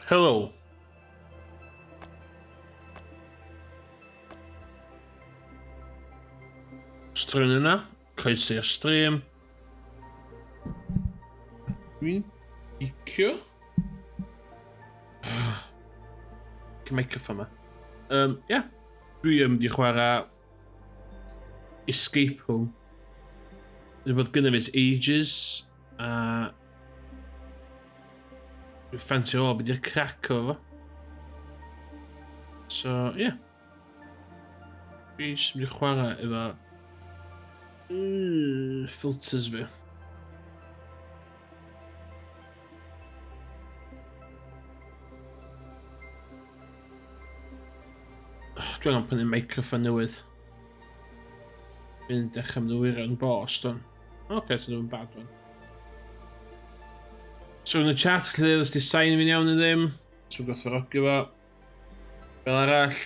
Hello. Stream yna. Croeso i'r stream. Dwi'n icio. Microphone yma. Um, yeah. Dwi yn mynd i chwarae Escape Room. Dwi'n bod gynnu fi ages. A Dwi'n ffansi o, beth yw'r crac o fo. So, ie. Yeah. Dwi jyst mynd i chwarae efo filters fi. Dwi angen prynu microphone newydd. Fi'n dechrau mynd yn wirion bost o'n. Oce, okay, so ddim yn bad one. So yn y chat, lle os di sain fi'n iawn neu ddim. So gwerthfawrogi fo. Fel arall.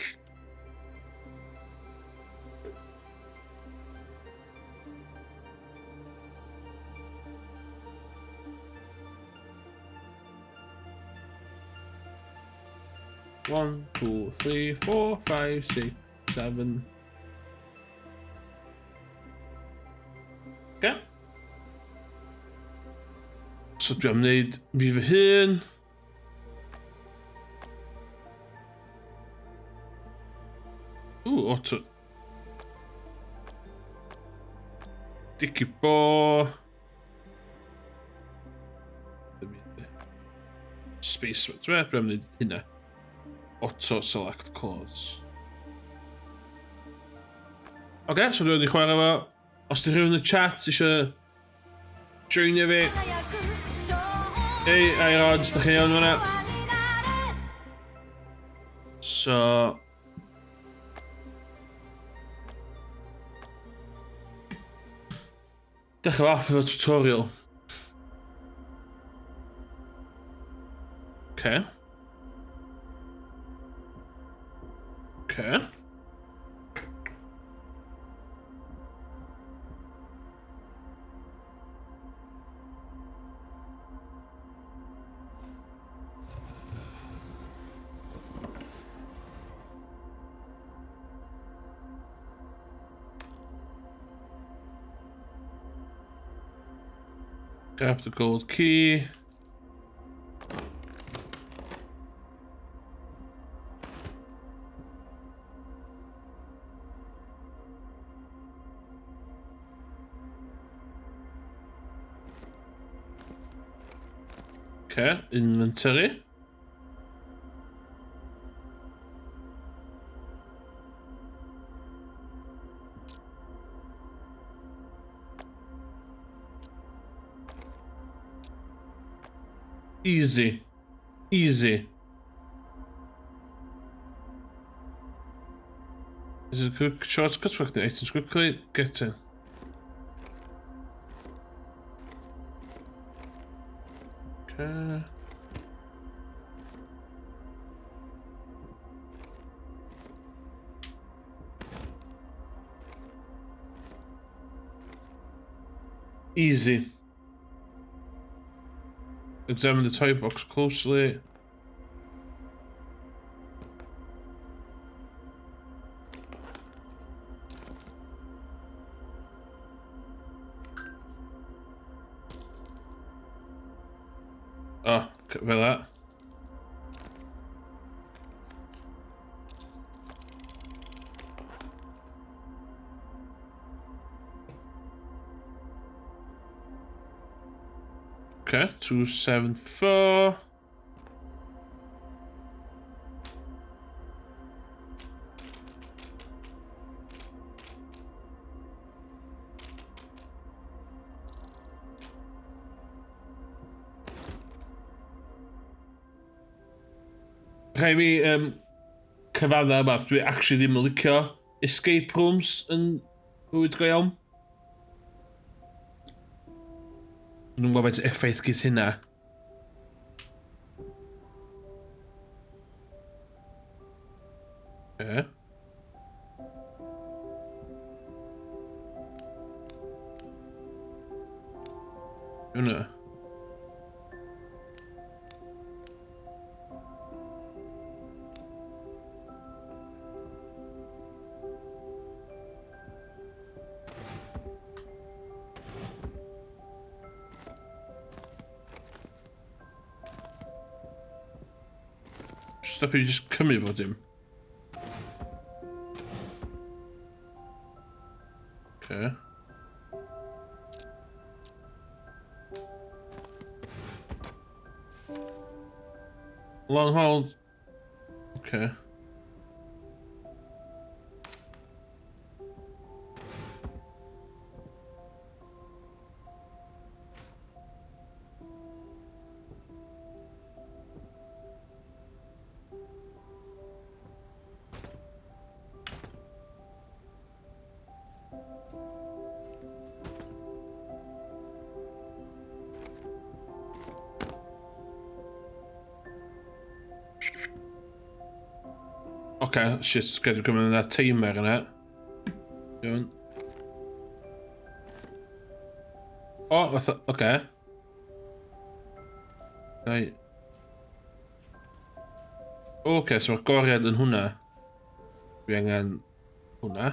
One, two, three, four, five, six, seven. Okay. So dwi am wneud fi fy hun. Ooh, auto. Dicky Bo. Space, dwi'n am wneud hynna. Auto select chords. Oce, okay, so dwi'n wedi chwarae fo. Os di rhywun yn y chat eisiau joinio fi. Hey, hi Rods, da chi iawn fan'na? So... Dechrau off efo tutorial. Okay. Okay. Grab the gold key. Okay, inventory. Easy. Easy. This is a quick shortcut for the items quickly. Get in. Okay. Easy. Examine the toy box closely. Oh, fel that. Okay, 274. Rhaid fi um, cyfadda yma, dwi actually ddim yn licio escape rooms yn bywyd go iawn. Dwi'n gwybod beth effaith gyda hynna. E? Hwnna. Stopio i just cymryd bod dim. Okay. Long hold. Okay. Oce, okay, shit, sgedw gymryd yna timer yna. Iawn. O, fatha, oce. Okay. Dau. Oce, okay, so mae'r goriad yn hwnna. Dwi angen hwnna.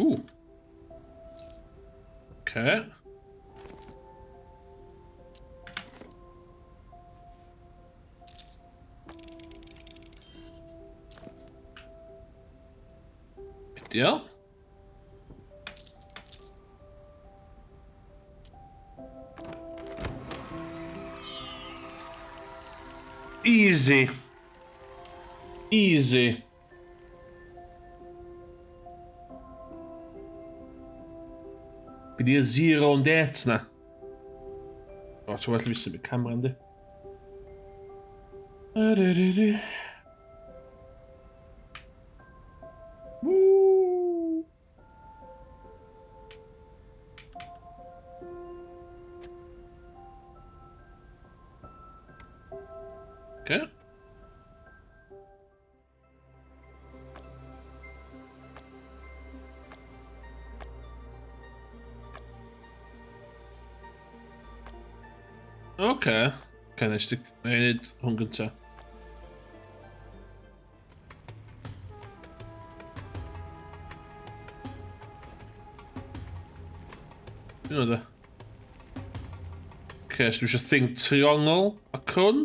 Ooh. Okay. Ideal. Easy. Easy. Be di y zero on dates na? O, ti'n well fi symud camera yndi? Woo! Okay. Oce. Oce, na i stick... Na i wneud hwn gynta. Dwi'n oedd e. Oce, so dwi eisiau thing triongl a cwn.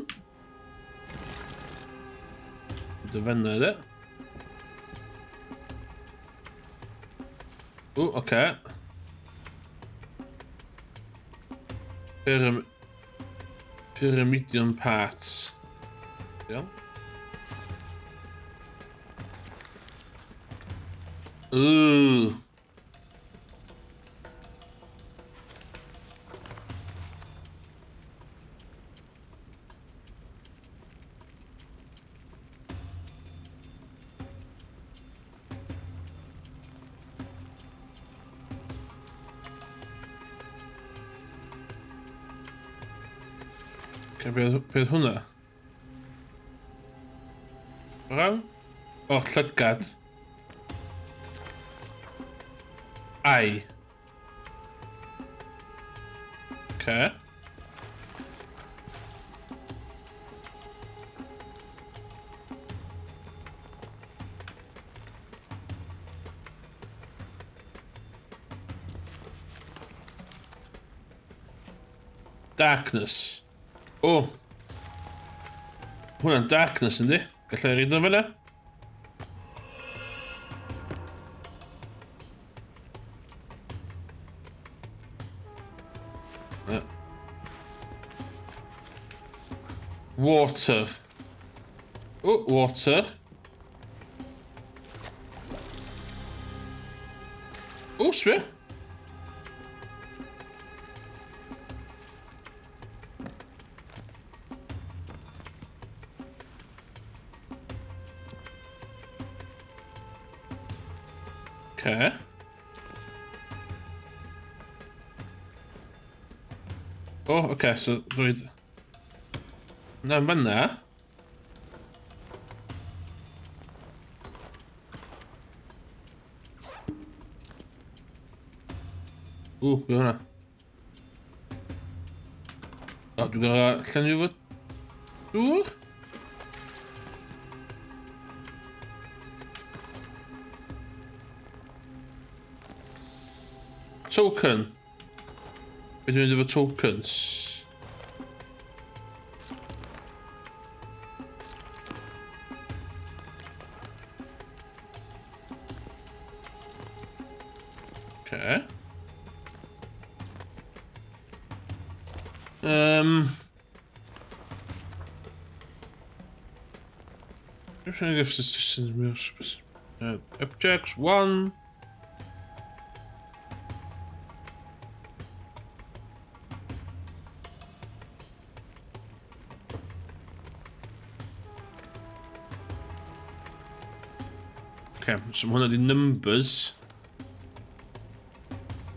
Dyfenna ydy. O, oce. Okay. Pyramidion parts. Iawn. Ooh. Okay, beth hwnna? Wrong? O, llygad. Ai. Okay. Darkness. O! Oh. Hwna'n darkness, yndi? Gallai reid o fyna? Water. Oh, water. Oh, sbio. Okay. O, oh, oce, okay, so rwy'n... Na, yn fanna. Ww, be hwnna? O, dwi'n gorau llenwi fo dŵr? Token. Be dwi'n mynd efo tokens? Okay. Objects, one. Okay, so mae hwnna di numbers.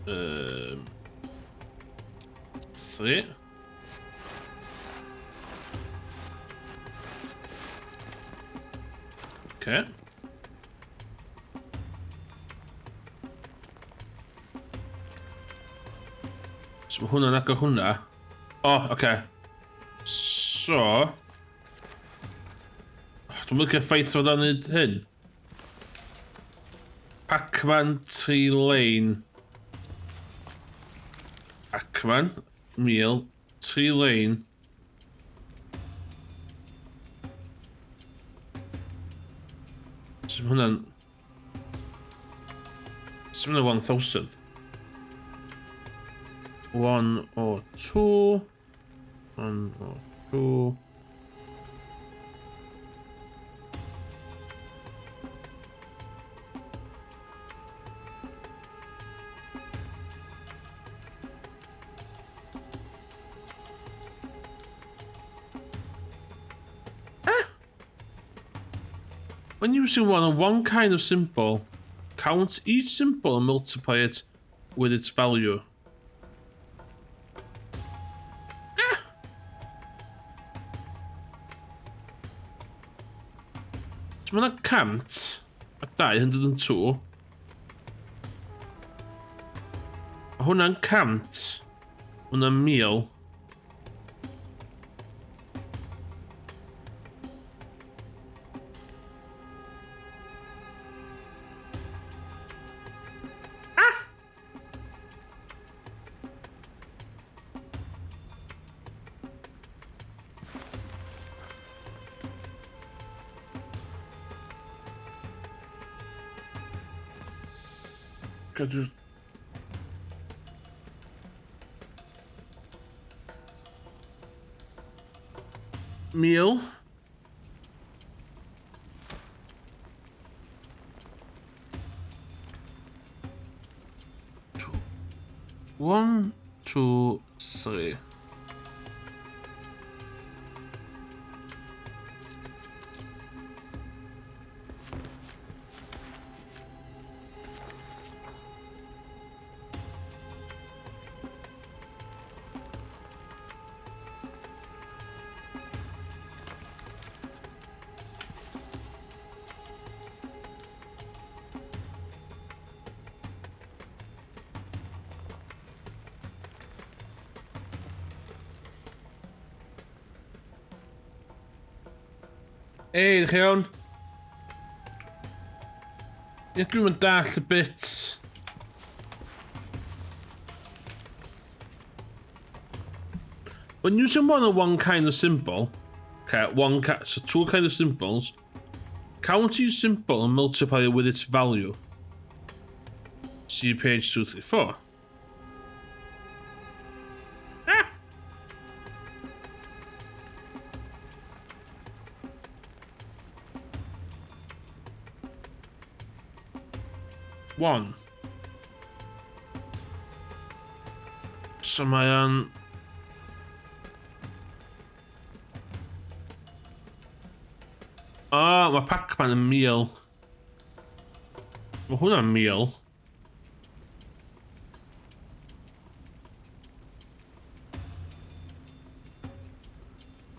3. Okay. So mae hwnna'n agor hwnna. O, oh, oce. Okay. So... Oh, dwi'n lycio'r ffaith fod o'n neud hyn. Pac-Man 3 lane. Pac-Man, 1000, 3 lane. So mae hwnna'n... So mae hwnna'n 1000. 102. 102. When using one on one kind of symbol, count each symbol and multiply it with its value. So mae yna 100 a 202. A hwnna'n 100. Hwnna'n 1000. Gadw... 1000. 2. 1, 2, 3. Ei, ydych chi iawn? Ie, dwi'm yn dallt y bit. When using one of one kind of symbol, okay, one so two kind of symbols, count each symbol and multiply it with its value. See page 234. Ah! 1. So mae o'n... O, oh, mae Pac-Man yn 1000. Mae hwnna'n 1000.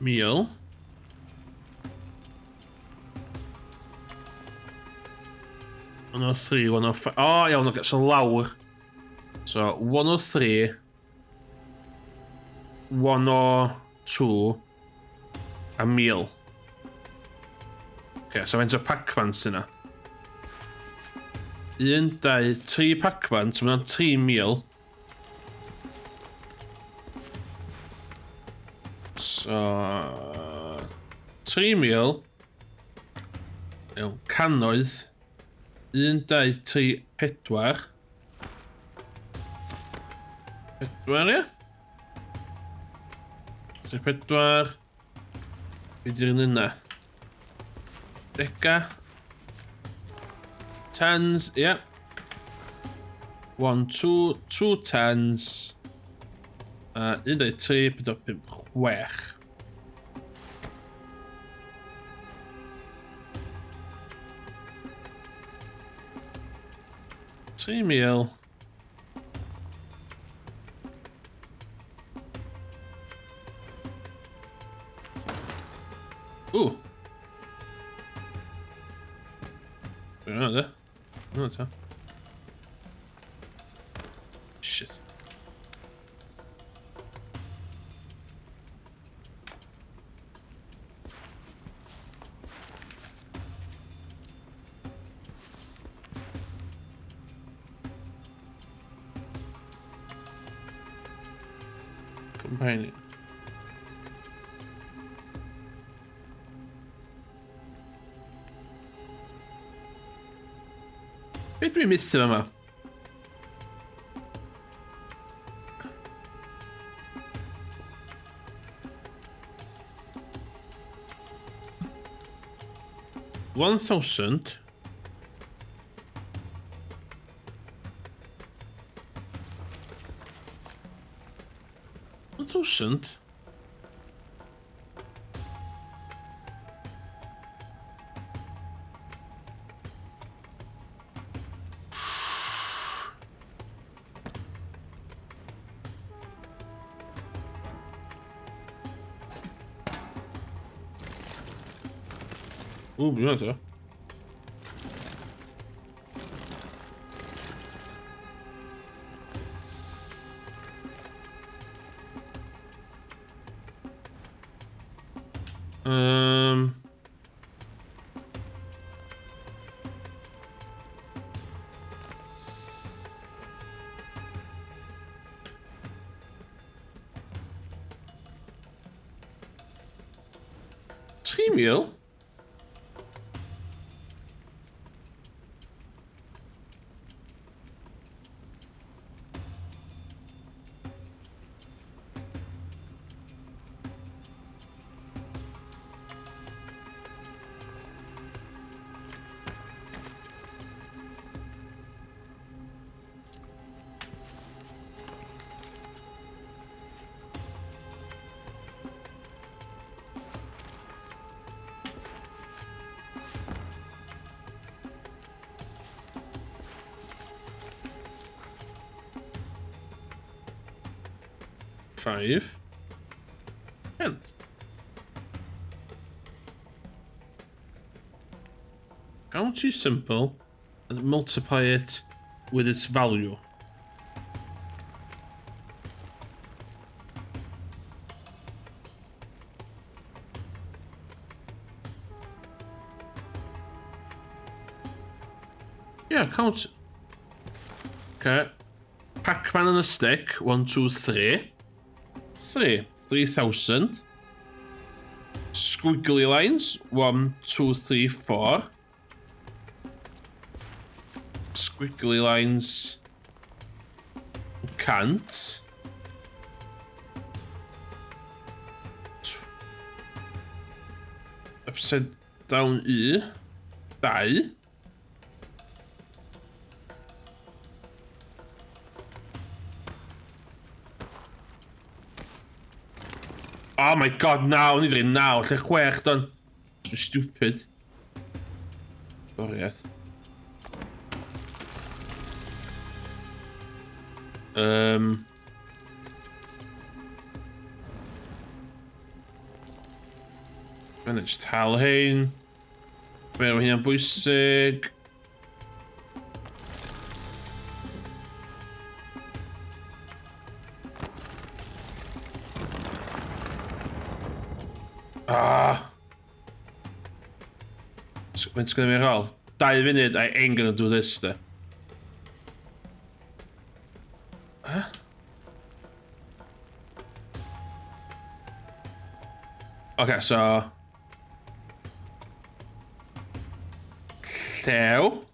1000. 103, 105. O, oh, iawn, oce, so lawr. So, 103, 102, a 1000. Oce, so faint o Pac-Man sy'n yna? 1, 2, 3 Pac-Man, so mae'n 3,000. So... 3,000... Iawn, cannoedd. 1, 2, 3, 4. 4, ie? 3, 4. Be di'r un yna? Dega. Tens, ie. Yeah. 1, 2, 2 tens. 1, 2, 3, 4, 5, 6. 3,000. Ww. Dwi'n de. No, ta. Shit. Companion. Be dwi'n methu yma? 1,000. 1,000? Ww, dwi'n meddwl. 3,000? 5. 10. Count is simple and multiply it with its value. Yeah, count. Okay. Pac-Man and a stick. 1, 2, 3. 3. 3,000. Squiggly lines. 1, 2, 3, 4. Squiggly lines. 100. Upside down U. 2. Oh my god, naw, ni ddweud naw, lle chwech don. Stupid. Boriaeth. Mae'n just hal hein. Be mae hynna'n bwysig. Ah! Faint sgynna fi ar ôl? 2 funud, I ain't gonna do this, de. Huh? Okay, so... Llew.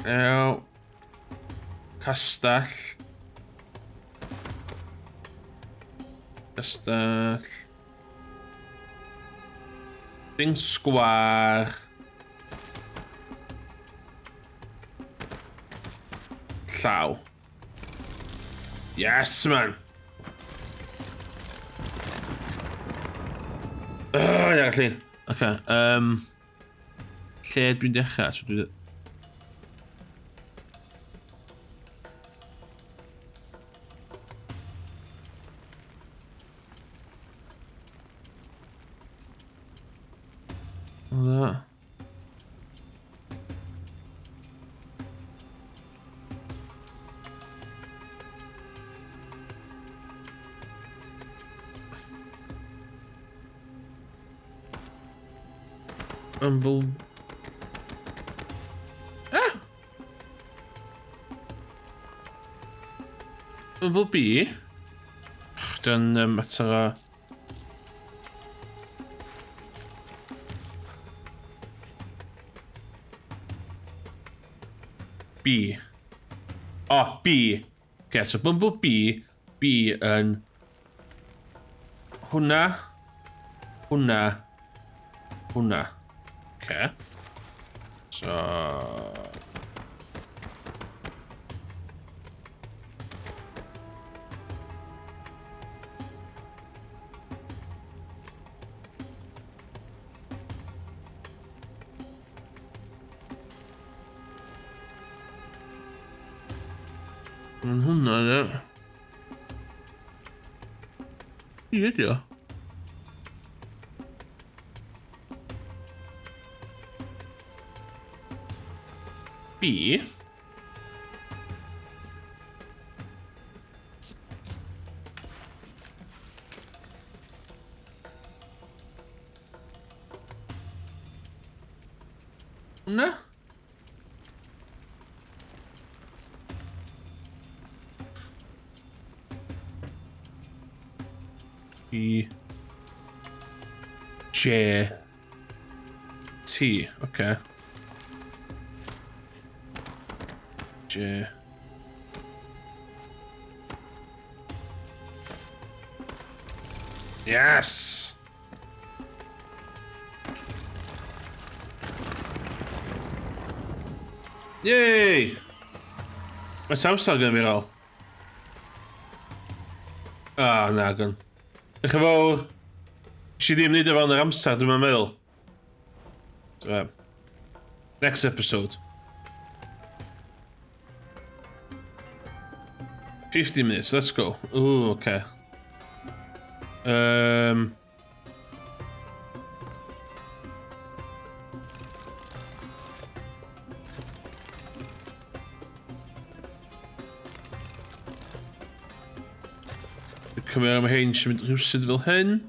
Llew. Castell. Castell. Thing sgwar. Llaw. Yes, man! Oh, ia, llun. Oce, lle dwi'n dechrau? So dwi... That. Bumble. Ah! Bumblebee. Dyn mater o... B. O, oh, B. Okay, so Bumblebee, B yn... Hwna. Hwna. Hwna. Okay. So... Mae'n hwnna, ie. I ydi o. B. Hwnna? E J T, okay. J. Yes! Yay! Mae amser gen fi rôl. Ah, na, gwn. Diolch yn fawr. Nes i ddim neud o fewn yr amser, dwi'n meddwl. So, next episode. 50 minutes, let's go. Ooh, okay. Cymryd am hyn sy'n mynd rhywsyd fel hyn.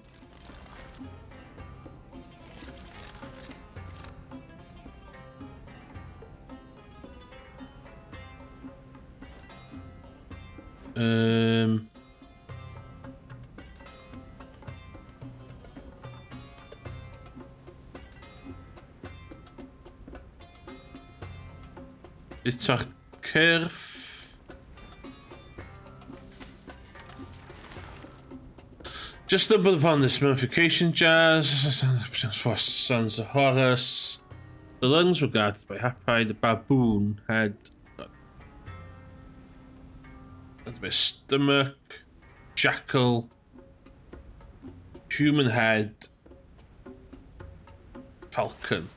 Eto'r cyrff. Just stumbled upon this mummification jazz. For Sons of Horus. The lungs were guarded by Hapai, the baboon had by stomach, jackal, human head, falcon.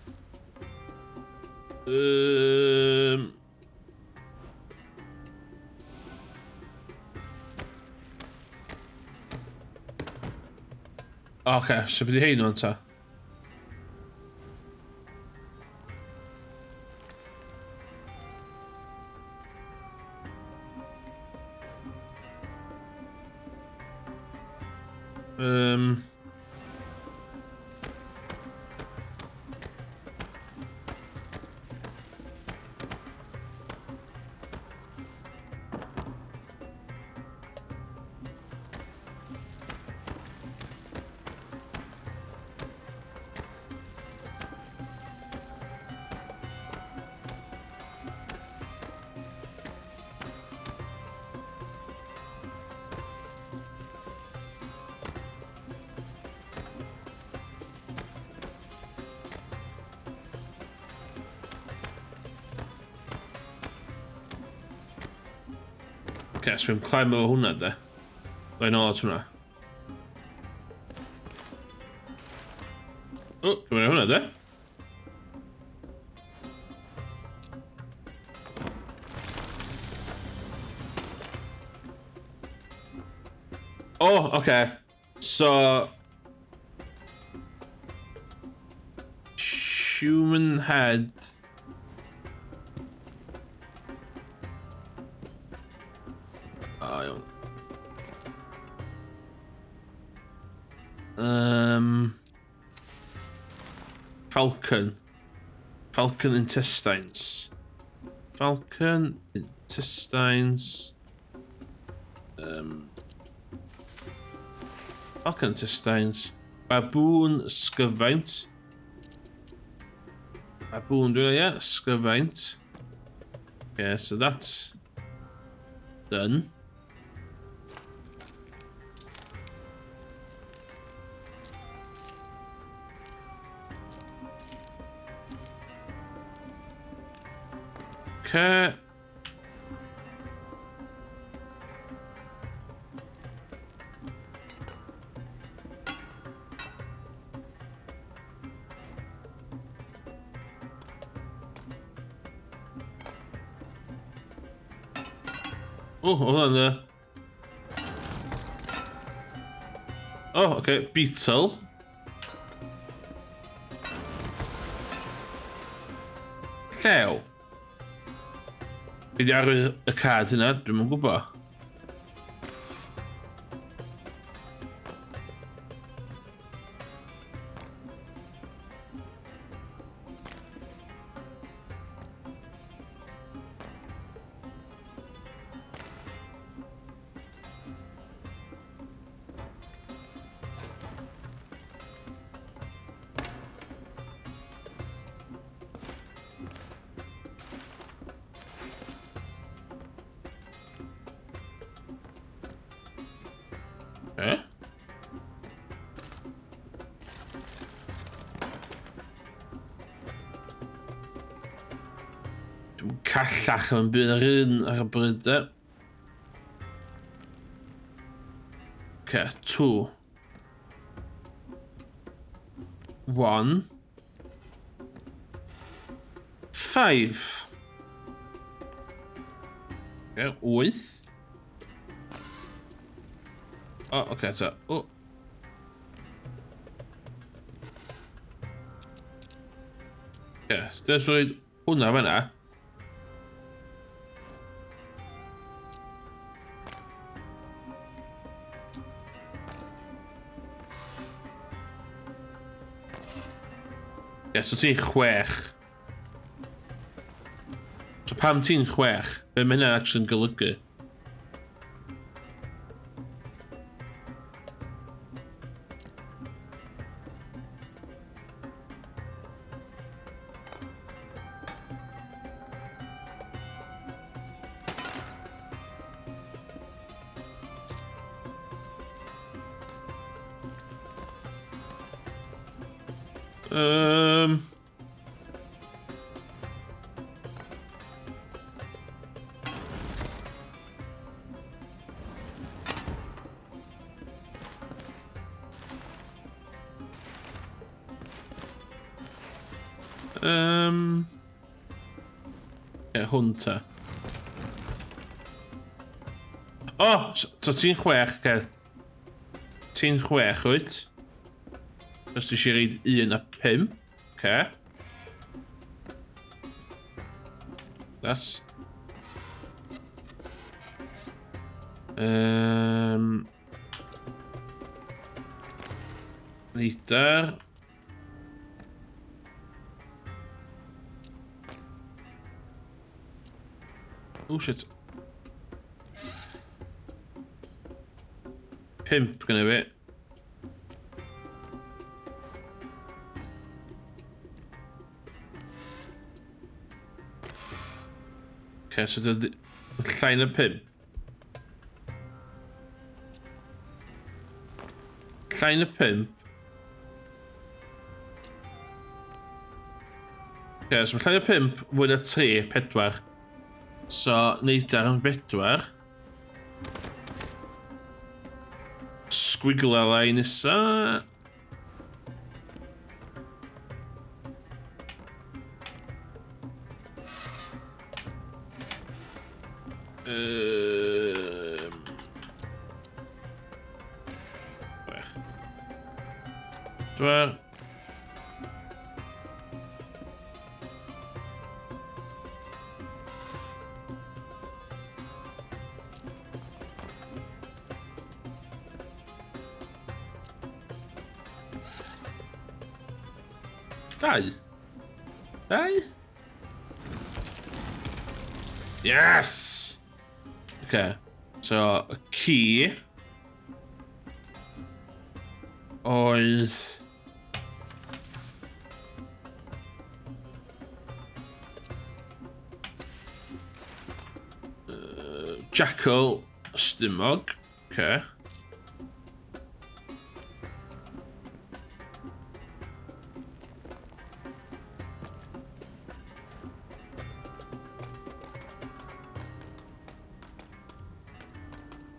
Okay, so beth i hein o'n ta? Okay, so fi'n climb efo hwnna, de. Dwi'n nôl at hwnna. O, dwi'n hwnna, de. Oh, okay. So... Human head. Oh, iawn. Falcon. Falcon intestines. Falcon intestines. Falcon intestines. Baboon sgyfaint. Baboon, dwi'n yeah, sgyfaint. Okay, so that's done. Okay. Oh, hold on there. Oh, okay, beetle. Llew. Be di arwydd y card hynna? Dwi'm yn gwybod. Eh? Dwi'n callach yn byd ar un ar y bryd e. Okay, 2. 1. 5. Okay, 8. Oh, okay, so... Oh. Okay, so dyna roed hwnna fan'na. Ie, yeah, so ti'n 6. So pam ti'n 6? Be mae hynna actually'n golygu? Ie, hwn ta. O! Oh, so ti'n 6, okay. Ti'n 6, wyt? Os ti eisiau reid 1 a 5. Okay. That's... Neidar. Oh shit. 5 gynna fi. Okay, so dydy... Llai na 5. Llai na 5. Okay, so mae llai na 5 fwy na 3, 4. So, neidar yn 4. Squiggle line nesa. 6. 4. 2. 2? Yes! Okay. So, y key oedd... Jackal stumog. Okay.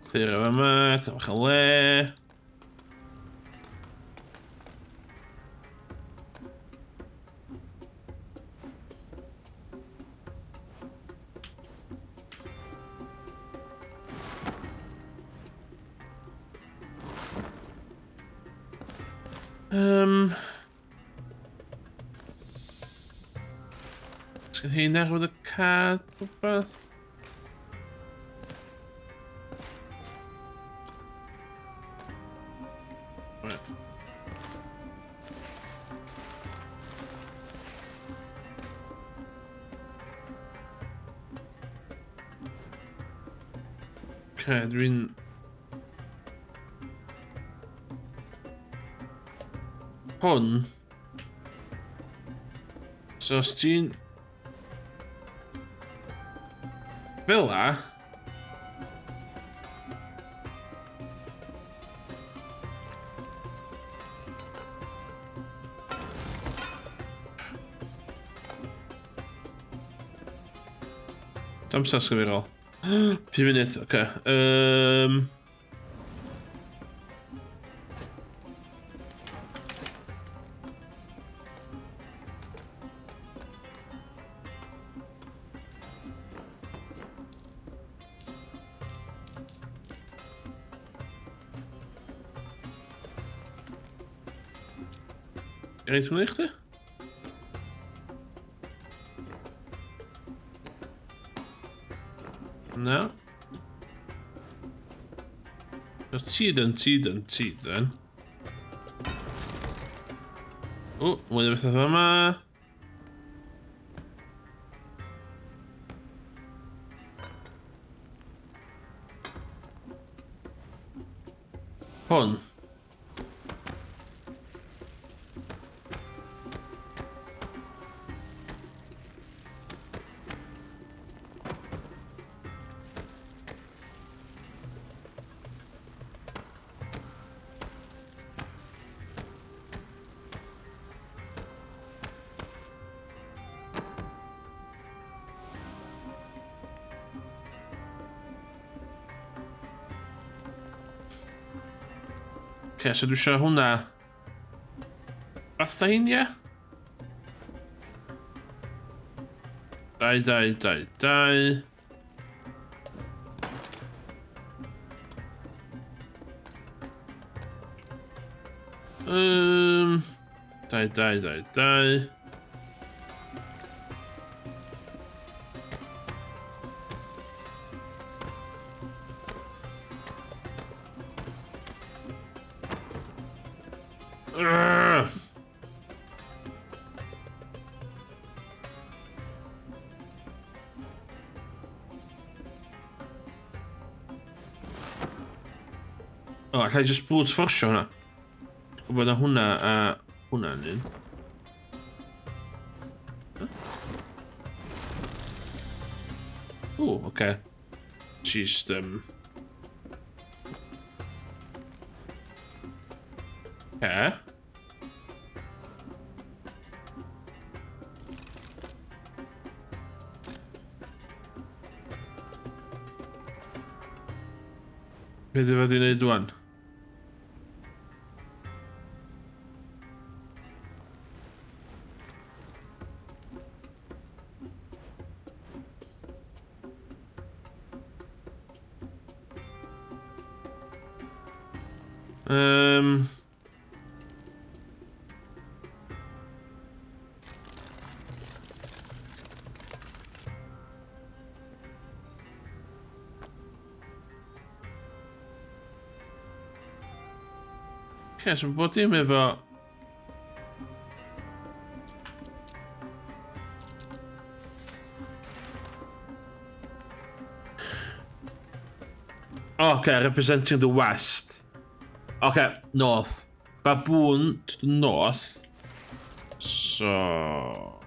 Clear o yma, cael bach o le. Sgyn hi nerwydd y cad, rhywbeth? Right. Okay, dwi'n... Hwn. So os ti'n... Fel la... Amser sgyn fi rôl. 5 munud, oce. Okay. Reit hwnna i chdi? Na. So ti dyn, ti dyn, ti dyn. O, mwy o bethau yma. Hwn. Okay, so dwi eisiau hwnna. Fatha hyn, ie? 2, 2, 2, 2. 2, 2, 2, 2. Urgh! O, allai just brute force hwnna. Gwybod na hwnna a hwnna'n un. O, oce. Okay. Just, Okay. Be dwi fod i wneud wan? Um, Oce, so bod dim efo... Oh, okay, representing the west. Okay, north. Baboon to the north. So...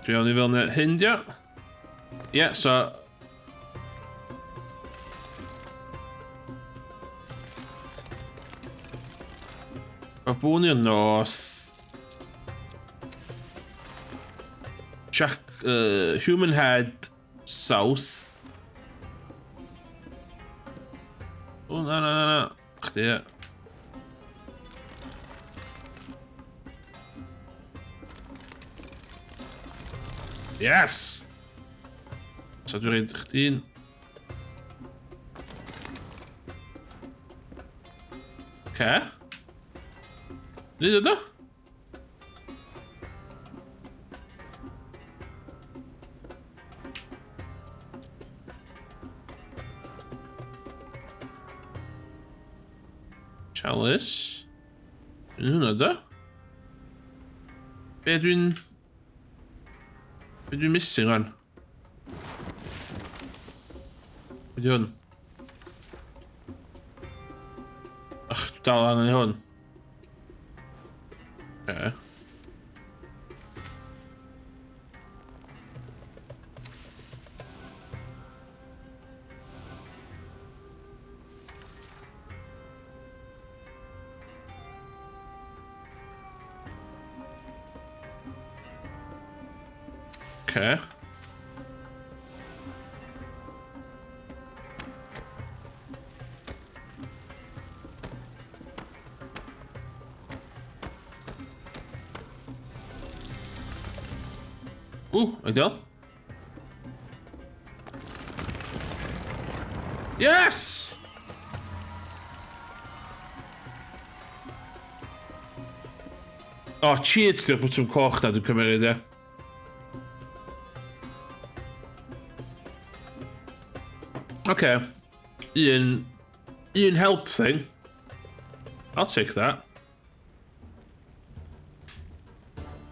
Dwi awn i fel yna hyn, dio. Ie, yeah, so... Baboon i'r north. Jack, human head, south. O, na, na, na, na. Chdi, ie. Yes! So dwi'n rhaid chdi'n... Okay. Nid ydo? Chalice. Dwi'n hwnna da? Be dwi'n... Be dwi'n missing rwan? Be di hwn? Ach, dwi dal angen i hwn. Okay. Okay. Ooh, ideal. Yes! Oh, cheat di'r bwtwm coch na dwi'n cymryd, ie. Okay. Un Un help thing. I'll take that.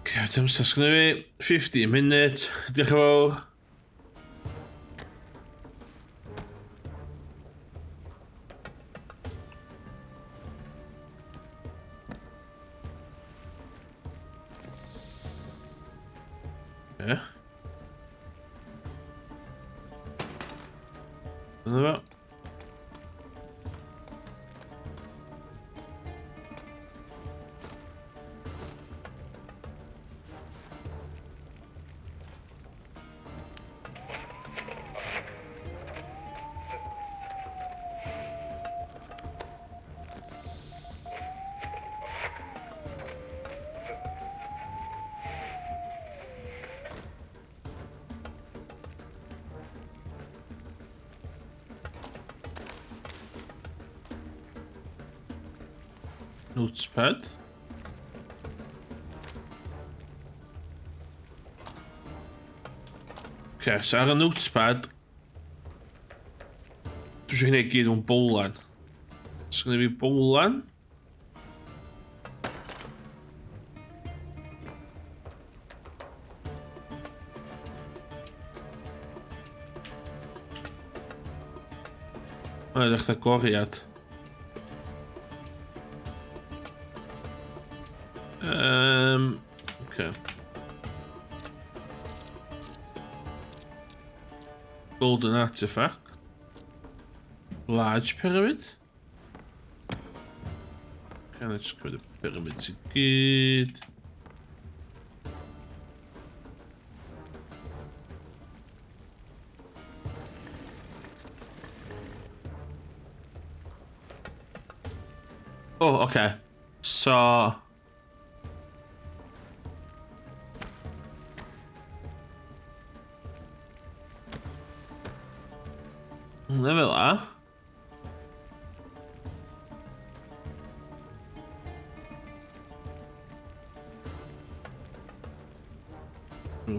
Okay, dim amser sgynna fi. 15 minutes. Diolch yn fawr. Yeah. Dyna fo. Notepad. Okay, so ar y notepad, dwi eisiau hynny gyd mewn bowlan. Sgynna fi bowlan. Mae'n edrych fatha goriad. Okay. Golden artifact. Large pyramid. Can I just cymryd y pyramids i gyd? O, oh, oce. Okay. So... Hwna fel a.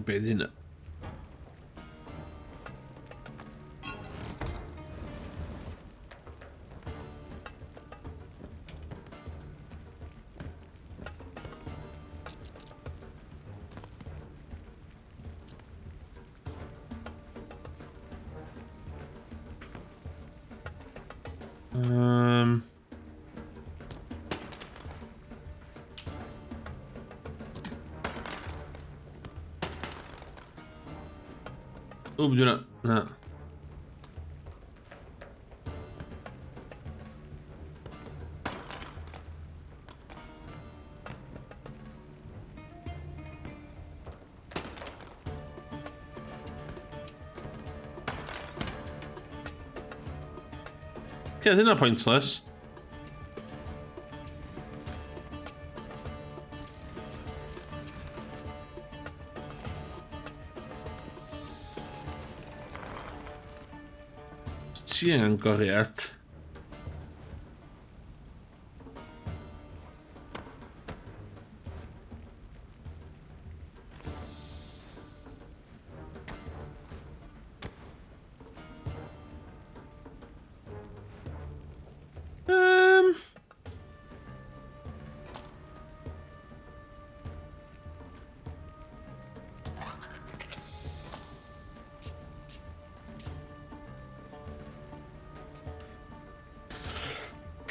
Be di hynna? O, beth hwnna? Na. Okay, hynna pointless. Ti angen goriad.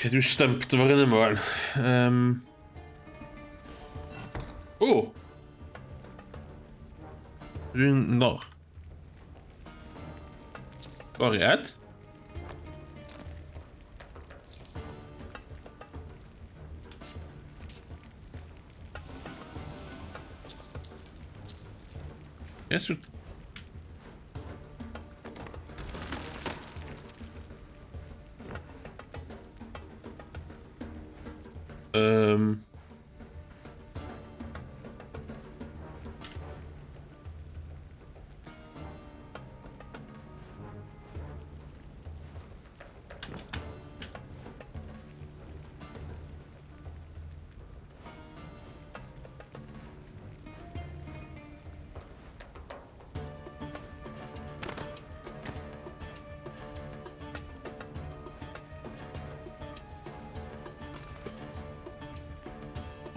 Okay, dwi'n stumped efo'r hyn yma wan. O! Dwi'n... No. Goriad. Yes.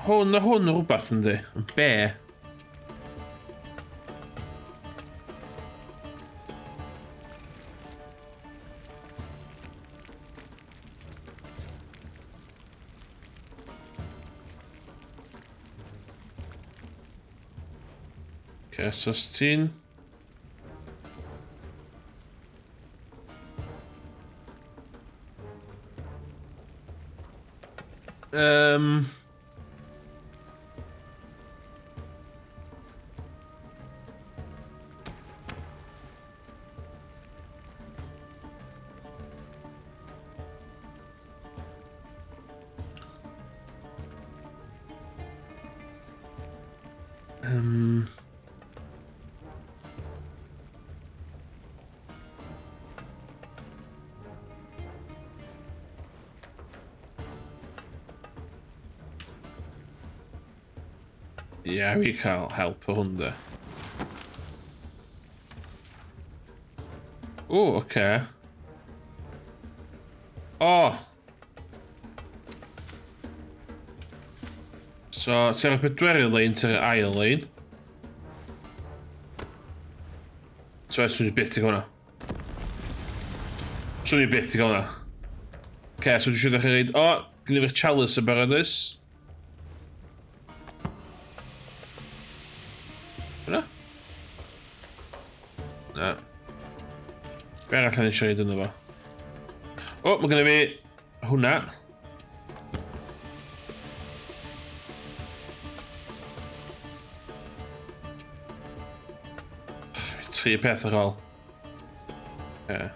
Hwn a hwn rhywbeth yndi? Be? Okay, so ti'n... Ie, yeah, fi cael help o hwn de. O, oce. Okay. O! So, ti ar y pedwerydd lein, ti ar yr ail lein. So, swn i byth i gael hwnna. Swn i byth i gael hwnna. Oce, so dwi eisiau dechrau reid... O, gynnu fi'r chalice yn barod oes? Hwnna? Na. Be arall yn eisiau reid ynddo fo? O, mae gynnu fi hwnna. Tri peth ar ôl. Yeah.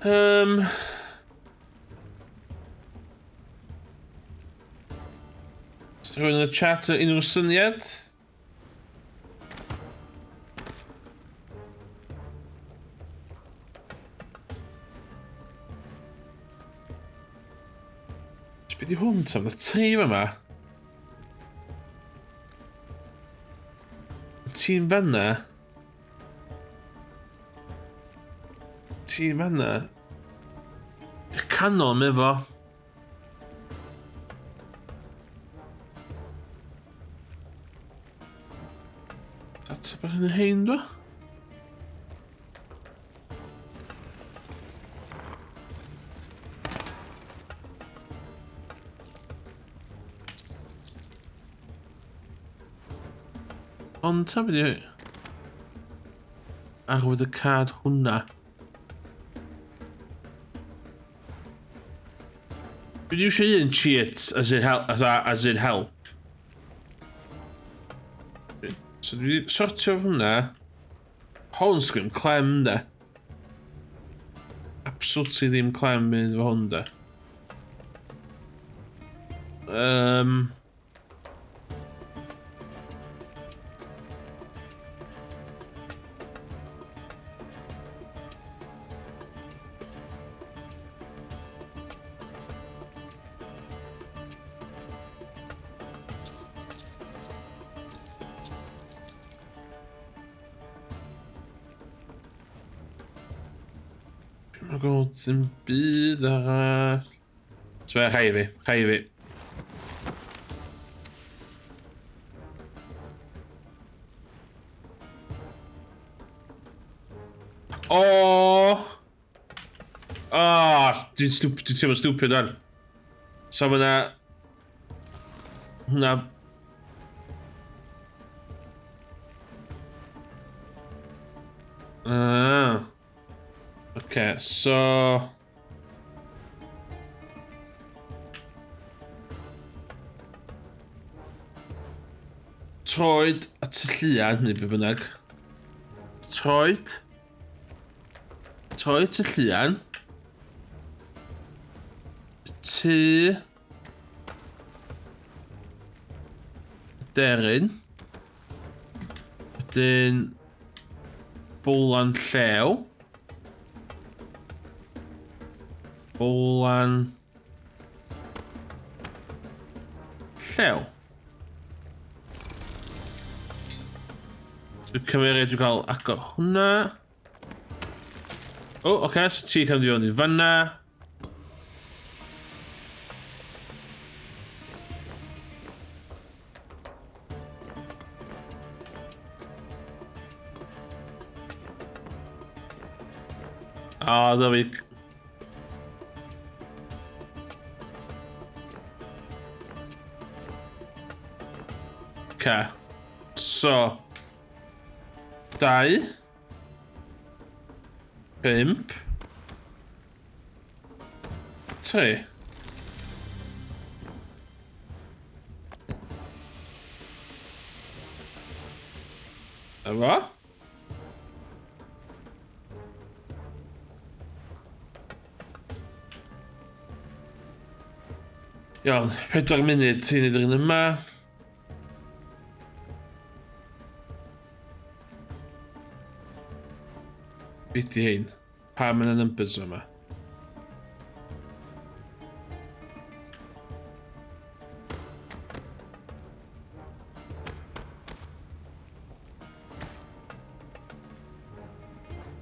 Um, Os rhywun yn y chat unrhyw syniad? Be di hwn ta? Mae tri yma. Ti'n fanna. Ti'n fanna. Y canol mae fo. Ateb ar hyn hein, dwi? Ond ta beth yw... Arwydd y cad hwnna. Dwi eisiau un cheat as in help. As, as in help. So dwi wedi sortio hwnna. Hwn sgrim clem de. Absolutely ddim clem mynd fo hwn de. Um, Dwi'n meddwl dim byd arall. So fe, rhai fi, rhai fi. O! O! Dwi'n stupid, dwi'n teimlo stupid ar. So mae na... Na... Ah. Okay, so... Troed at y llian, neu be bynnag. Troed. Troed y llian. Tŷ. Deryn. Wedyn... Bowlan llew. Bowlan... Llew. Dwi'n cymryd dwi'n cael agor hwnna. O, oh, oce, okay, so ti cael ddigon i fanna. Ah, oh, there we Okay. So. 2. 5. 3. Efo? Iawn, 4 munud i wneud yr un yma. Be di hein? Pam yn y numbers yma?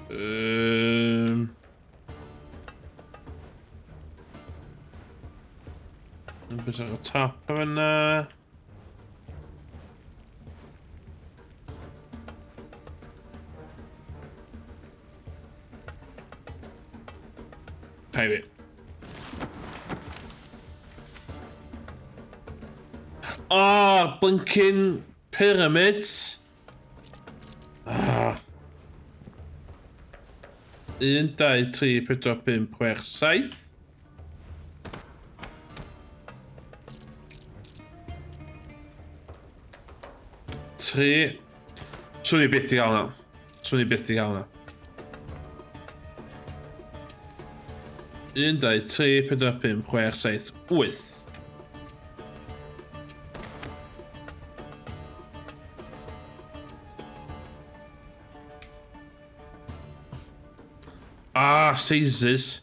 Um, numbers ar y top o fyna. Private. Oh, blinking pyramids. Ah. 1, 2, 3, 4, 5, 6, 7. Tri. Swn i byth i gael hwnna. Swn i byth i gael hwnna. 1, 2, 3, 4, 5, 6, 7, 8. Ah, sizes.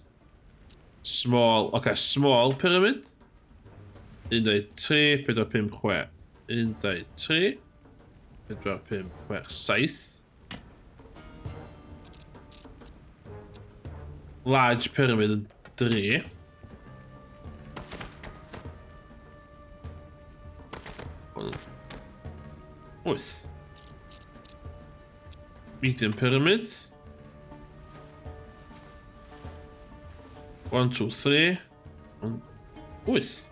Small. Okay, small pyramid. 1, 2, 3, 4, 5, 6. 1, 2, 3, 4, 5, 6, 7. Large pyramid yn 3. Wyth. Medium pyramid. 1, 2, 3. 8.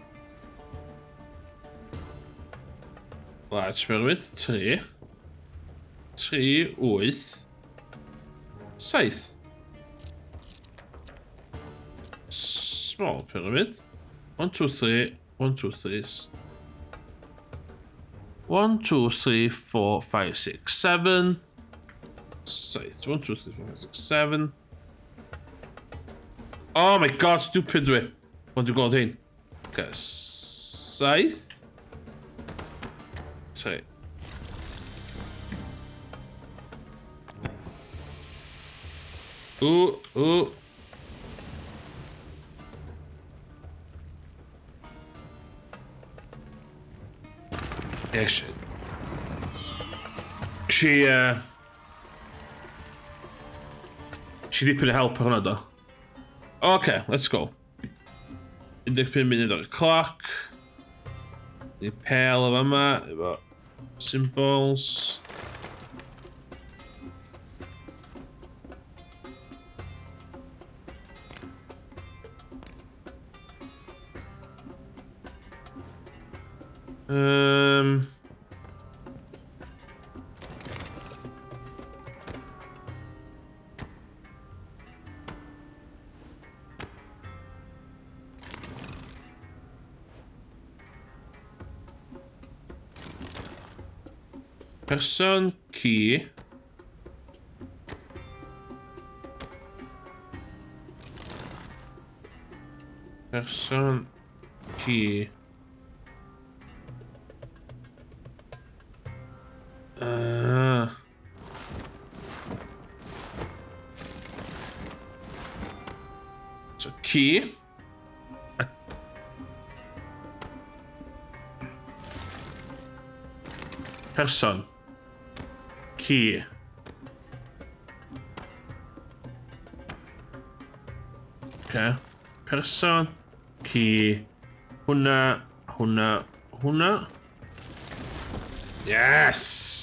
Large pyramid, 3. 3, 8. 7. Small pyramid. 1, 2, 3. 1, 2, 3. 1, 2, 3, 4, 5, 6, 7. 7. 1, 2, 3, 4, 5, 6, 7. Oh my god, stupid dwi. Ond dwi'n gweld hyn. Okay, 7. 3. Ooh, ooh. Yeah, she dipyn o help ar hwnna do. Okay, let's go. 15 munud ar y clock. Ni pel o fama, efo symbols. Person ci. Person ci. So ci. Person. Ci. Okay. Person. Ci. Hwnna. Hwnna. Hwnna. Yes!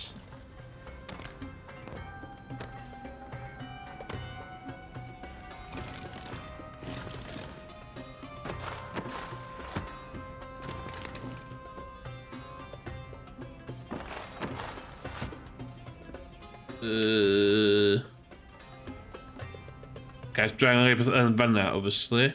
Guys, dwi angen rhywbeth yn fanna, obviously.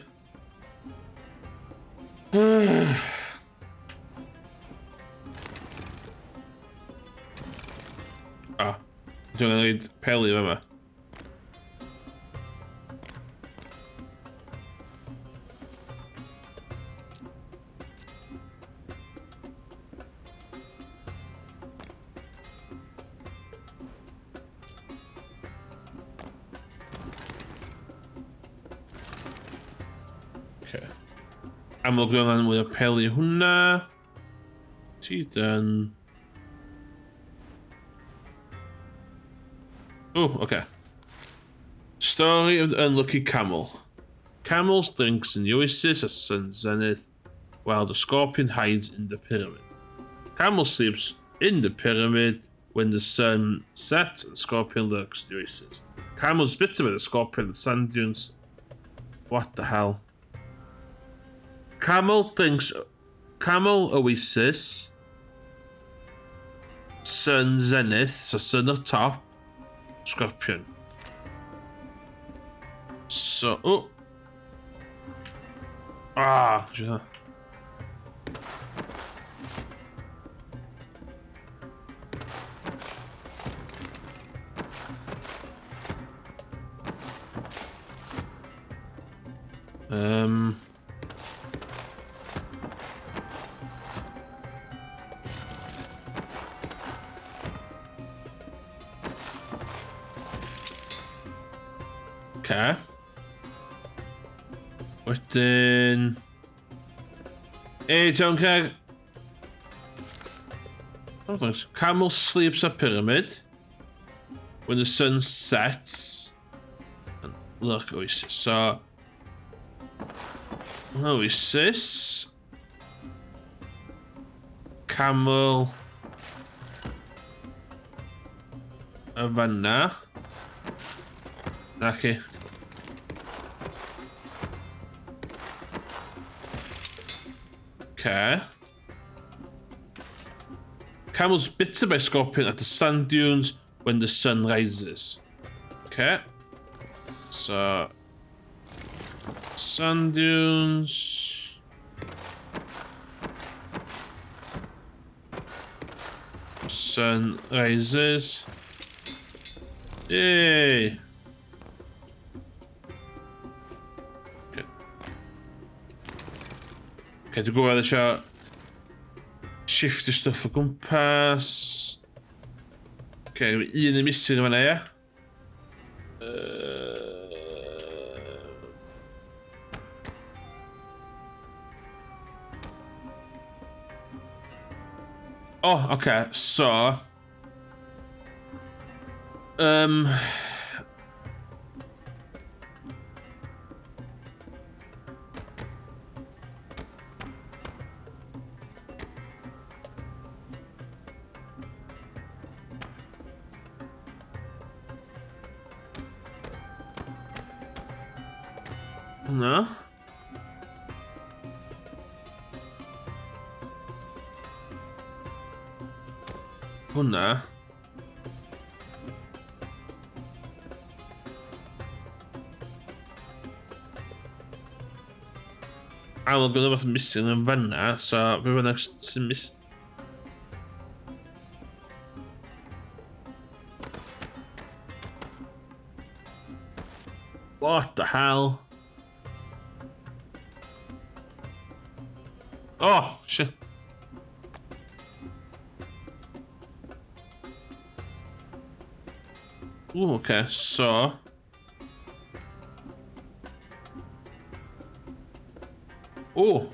Ah, dwi angen rhaid peli fama. Okay. Amlwg dwi'n angen mwy o peli hwnna. Ti done. Oh, okay. Story of the Unlucky Camel. Camels drinks in the oasis at sun's zenith, while the scorpion hides in the pyramid. Camel sleeps in the pyramid when the sun sets and scorpion lurks in the oasis. Camel's bitten by the scorpion in the sand dunes. What the hell? Camel drinks... Camel oasis. Sun zenith, so sun at top. Scorpion. So, oh. Ah, yeah. Um, Okay. Wedyn... Ei, ti'n Craig. Camel sleeps a pyramid. When the sun sets. And look, oasis. So... Oasis. Camel. Y fanna. Na chi. Okay. Camel's bitten by scorpion at the sand dunes when the sun rises. Okay. So, sand dunes. Sun rises. Yay! Okay. Okay, dwi'n gwybod eisiau shiftio stwff o gwmpas. Okay, un yn missing yn fanna, ie? Oh, okay, so... Um, Na. Hwnna. Amlwg oedd rhywbeth yn missing yn fanna, so be bynnag sy'n miss... What the hell? Oh, shit. Ooh, okay, so... O!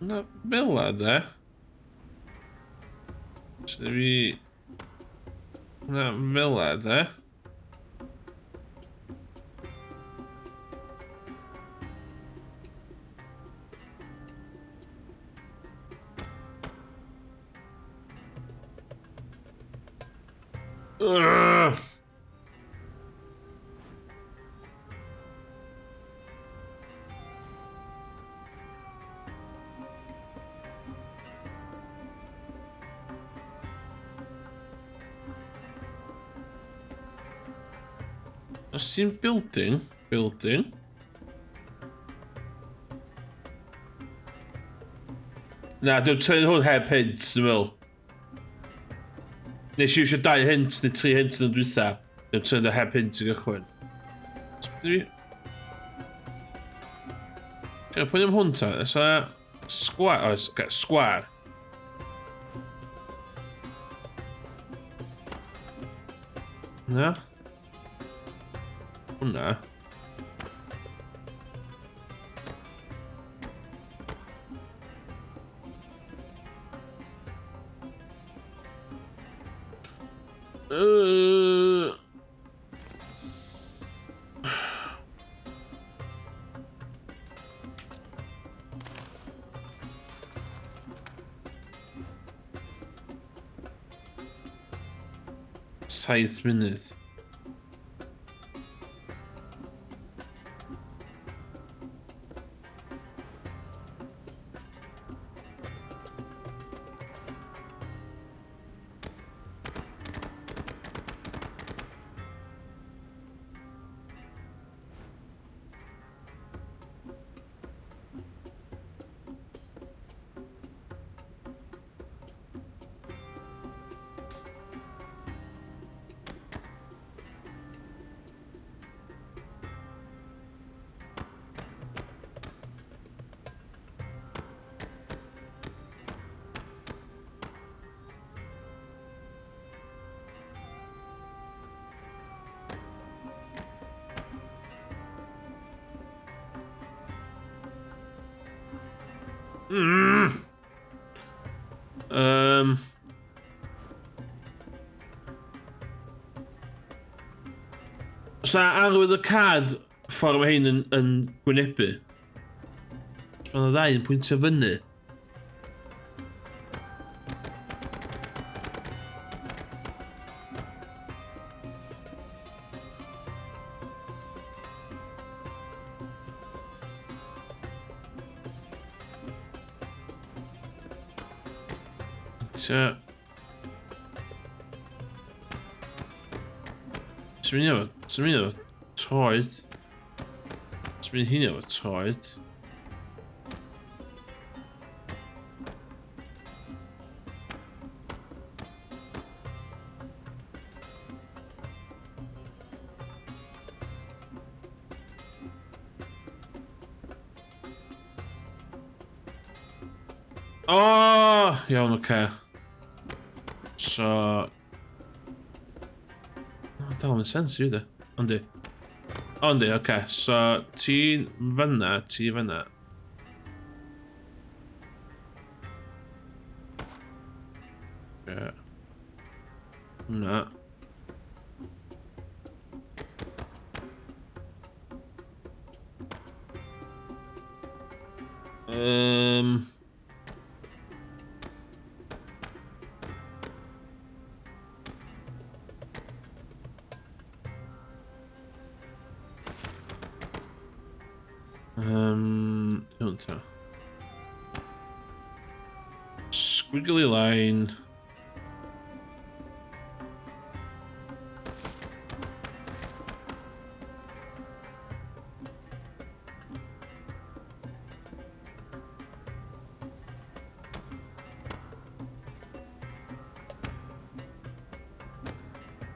Na, fel la, de. So fi... Na, fel la, de. Ugh. Os ti'n building, building. Na, dwi'n tynnu hwn heb hint, dwi'n meddwl. Nes i eisiau dau hint neu tri hint yn y dwytha. Dwi'n tynnu heb hint i gychwyn. Dwi... Gael pwy am hwn ta? Ys a sgwar? Oes, okay, sgwar. Na? Hwna. Uh... Saith munud. Mm. Um, Sa arwydd y cad ffordd mae hyn yn, yn gwynebu? Mae yna ddau yn pwyntio fyny. Pwyntio... Sy'n mynd efo... Sy'n mynd efo troed. Sy'n mynd hyn efo troed. O! Oh, iawn, oce. Okay. So... Oh, dal yn sens i fi, de. Ondi. Ondi, oce. Okay. So, ti'n fyna, ti fyna. Yeah. Na. Um, um, iawn ta. Squiggly line.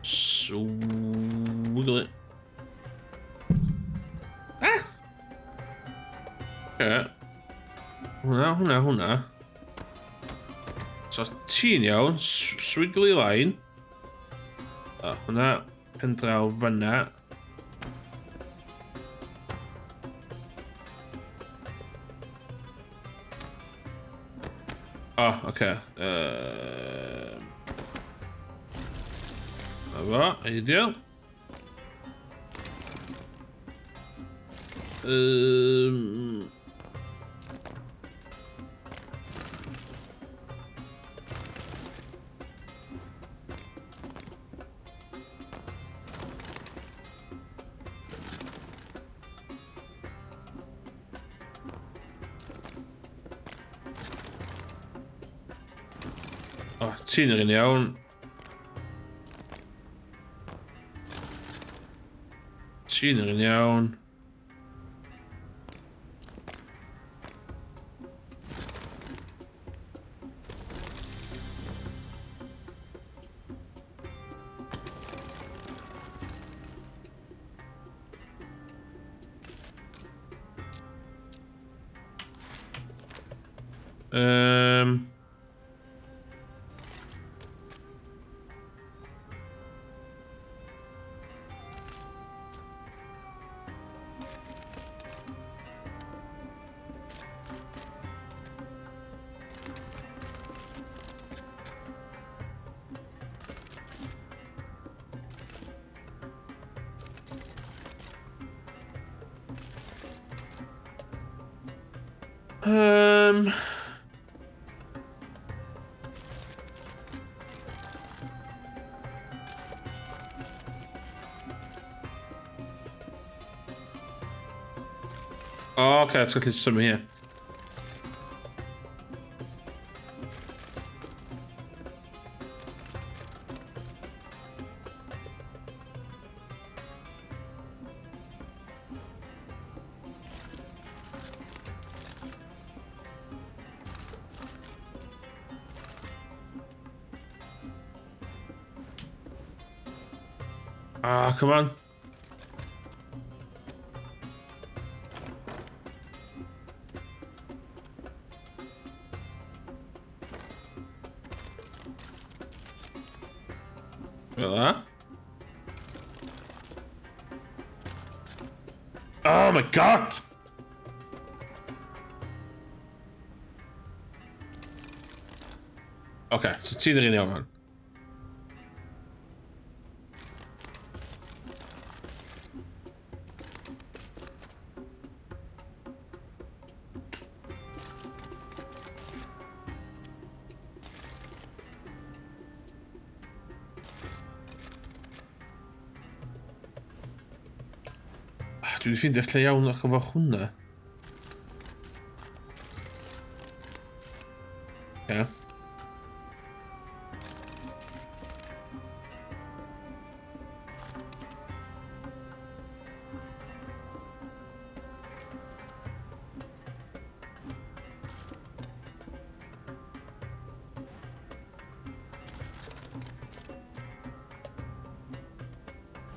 Swiggle it. Ah! Yeah. Hwna, hwna, hwna. So ti'n iawn, swiggly line. A hwnna, pen draw fyna. O, oh, oce. Okay. Um, Na fo, ideal. Um, O, oh, ti'n yr un iawn. Ti'n yr un iawn. Um, Um... O, oh, oce, okay, ti'n gallu symud here. Ah, come on. Fel la. Oh my god! Oce, okay, so ti'n yr un iawn hwn. Ah, dwi wedi ffeindio lle iawn ar gyfer hwnna. Ie.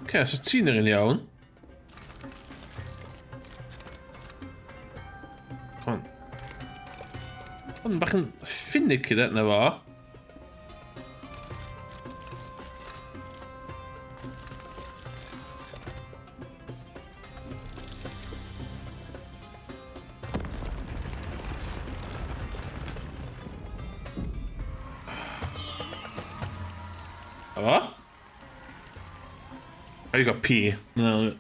Oce, so ti'n yr un iawn. Come on. Ond bach yn finicky that na fo. O? Oh, you got P. No.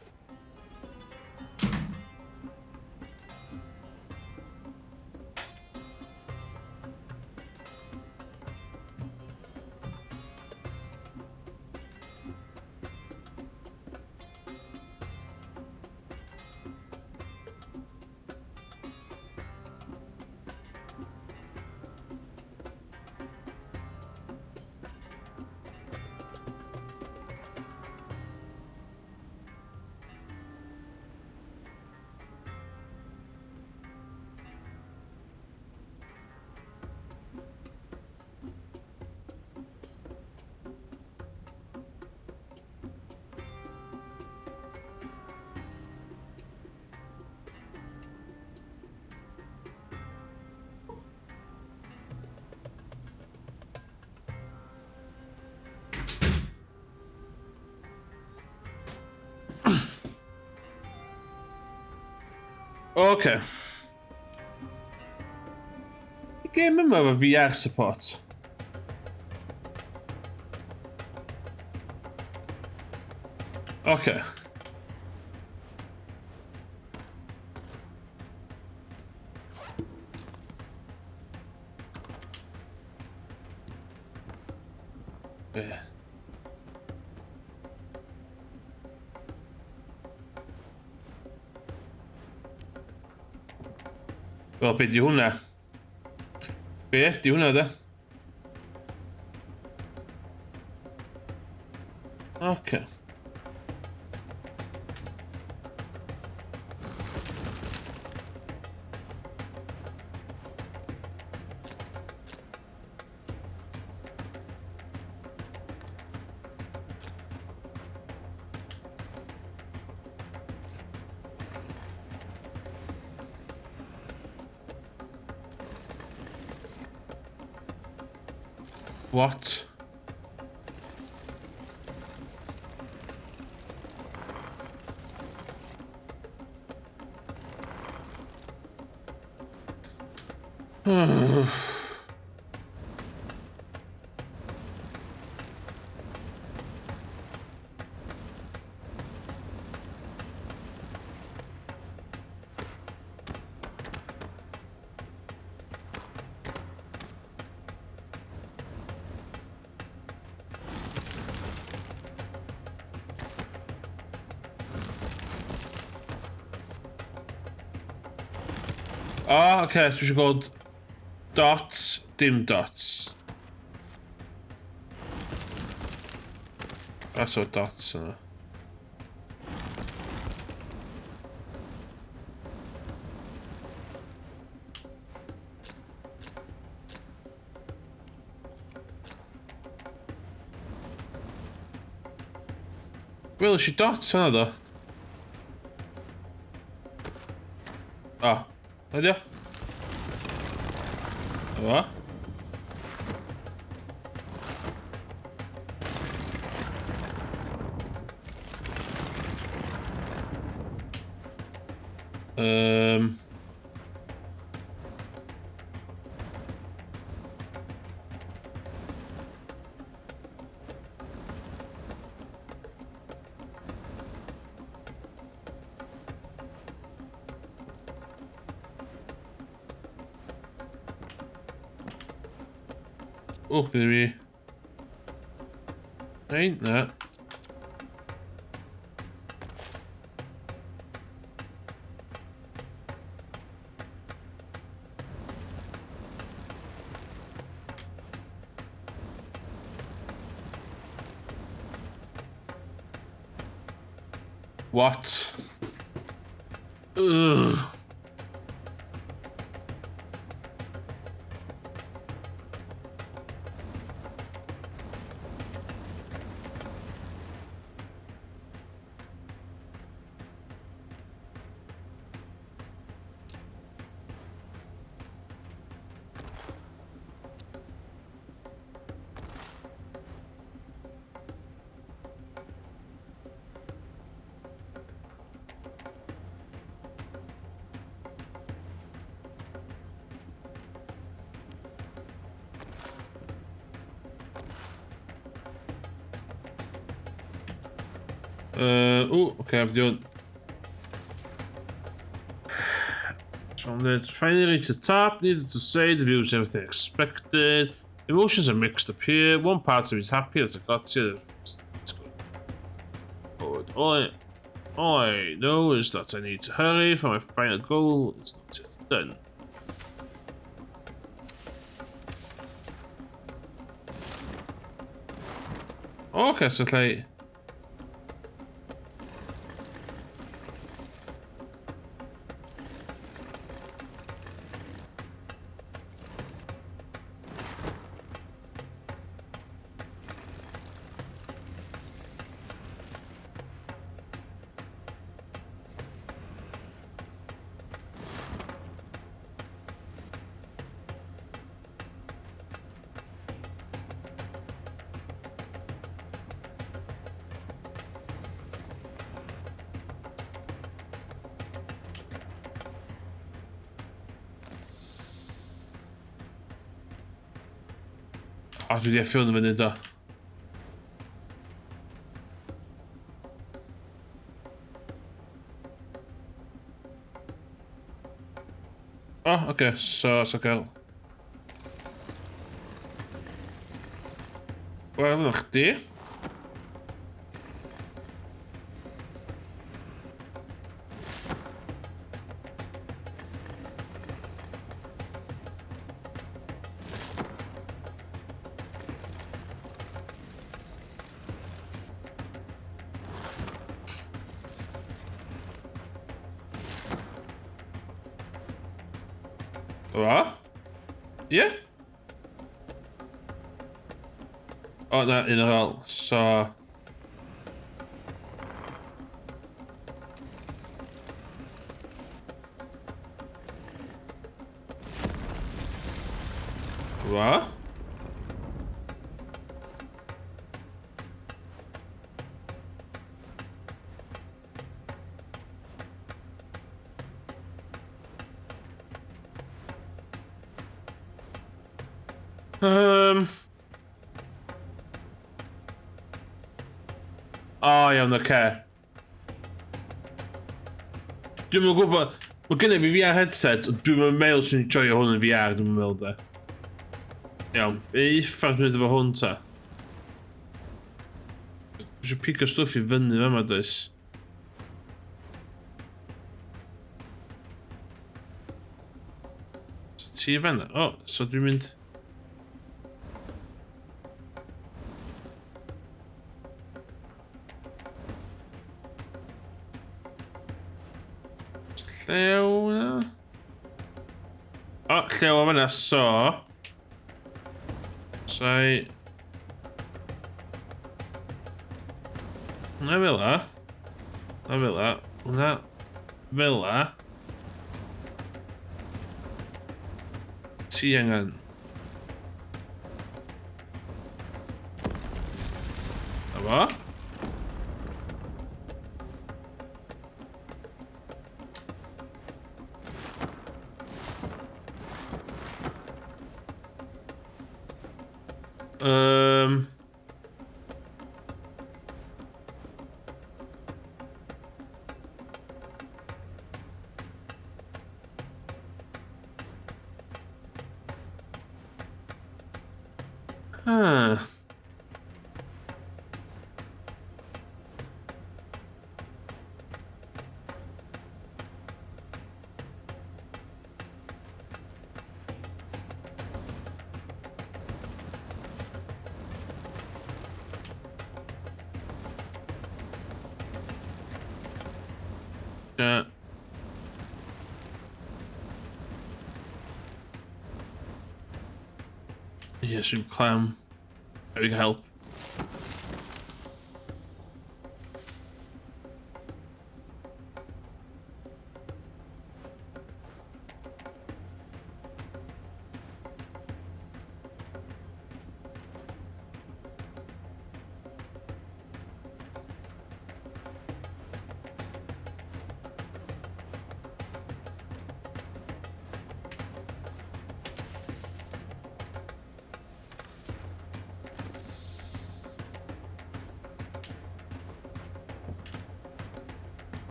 Oce. Y gêm yma efo VR support. Oce. Be? Wel, be di hwnna? Be di hwnna, da? Oce. What? O, oh, oce, okay, dwi eisiau gweld dots, dim dots. That's o dots yna. Wel, eisiau dots yna ddo. O, na dio? O. O, gyda fi. Ein, na. What? Ugh. Oh, okay, I've done. So I'm going to finally reach the top. Needless to say, the view is everything expected. Emotions are mixed up here. One part of me is happy that I got here. It's good. But all I know is that I need to hurry for my final goal. It's not yet done. Okay, so like. O, dwi wedi effio yn y fyny do. O, oh, oce, okay, so gael. Wel, yna chdi. What? Yeah? O, na, un ar ôl. So. What? O, iawn, oce. Okay. Dwi'm yn gwybod. Mae gen i fi VR headset, ond dwi'm yn meddwl sy'n joio hwn yn VR, dwi'n meddwl de. Iawn, be uffar dwi'n mynd efo hwn ta? Dwi eisiau pigo stwff i fyny fama, does? So ti fanna? O, so dwi'n mynd. Llew na? O, llew o fanna, so. Sai. Hwnna fel la. Hwnna fel la. Hwnna fel la. Ti angen. Na fo. Ah. Yeah. Yes, you clam. We can help.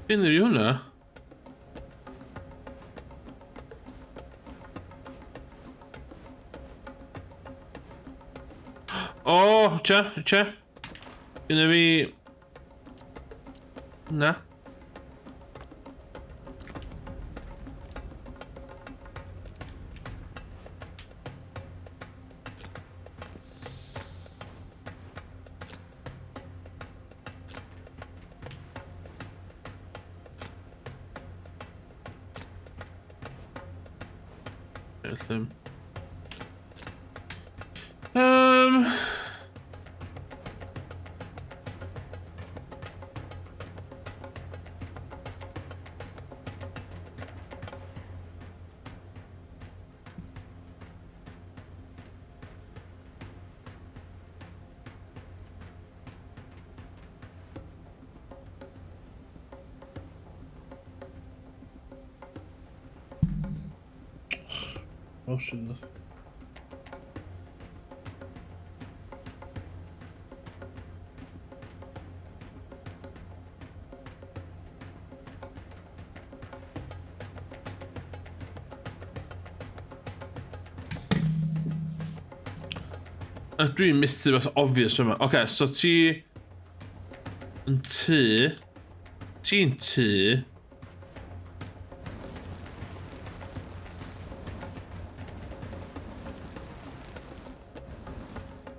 Unrhyw hwnna? O, oh, che, che. Gynna fi... Na. Felly. Motion. Dwi'n methu beth obvious yma. Oce, okay, so ti yn tŷ. Ti'n tŷ.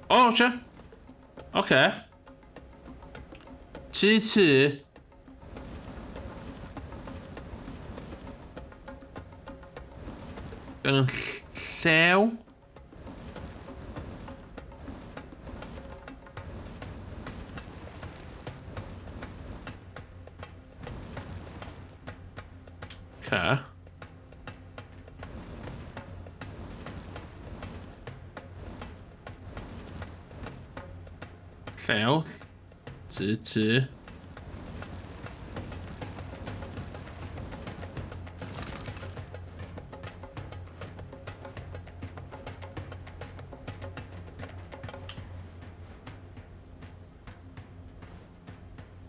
O, oh, che. Oce. Okay. Tŷ, tŷ. Gan yn llew. Ca. Llew. Tŷ, tŷ.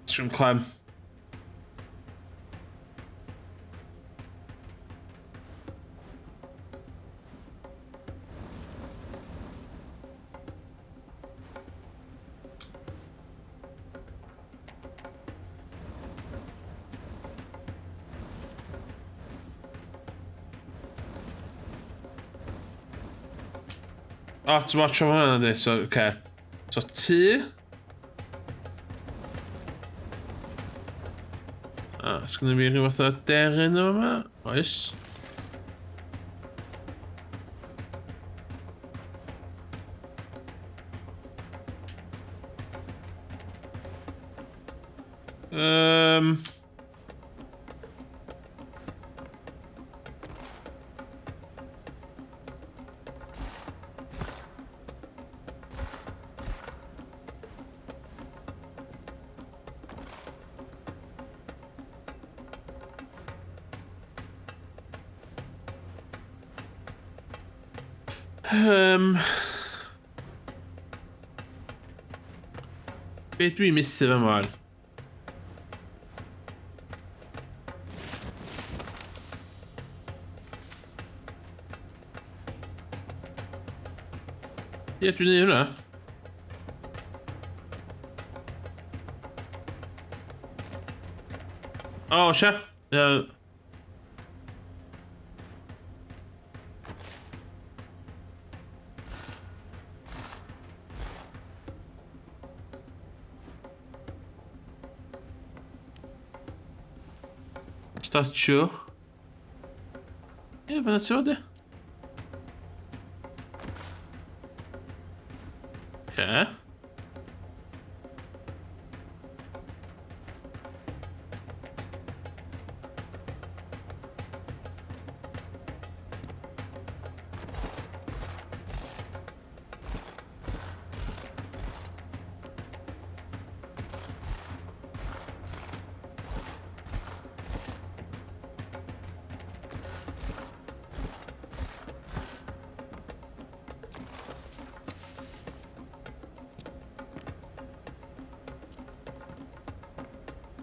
Swim clem. O, oh, ti'n watch am hwnna yndi, so, oce. Okay. So, tŷ. Ah, sgynny fi rhyw fath o deryn yma? Oes. Be dwi'n methu fe mor? Ie, dwi'n neud hwnna. O, oh, sia. Yeah. Statue. Ie, fyna ti fod, ie. Oce.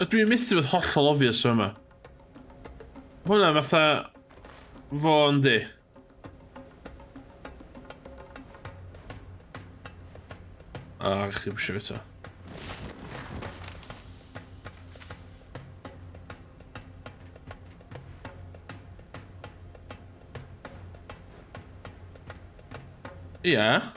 Dwi'n methu bod hollol obvious yma. Hwna fatha fo yndi. A, chdi bwysio eto. Ia. Yeah.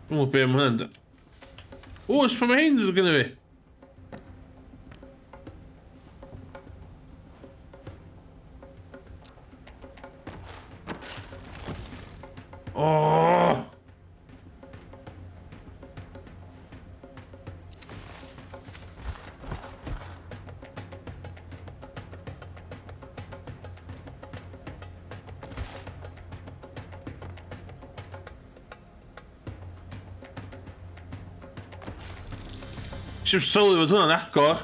Dwi'n gwybod be mae hwnna'n... O, ys pa mae hyn dod gyda fi? O! Nes i'm sylwi fod hwnna'n agor.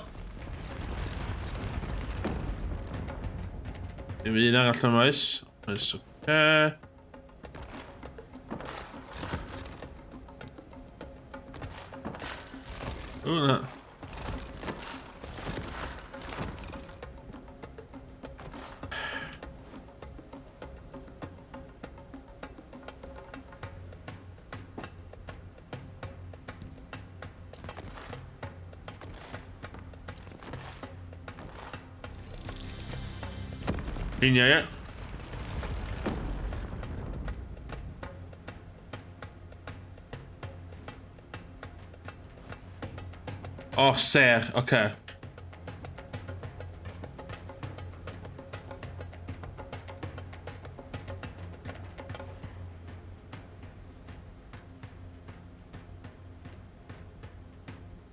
Dim un arall am oes. Oes, oce. O, na. Unia, ie. O, oh, ser, oce. Okay.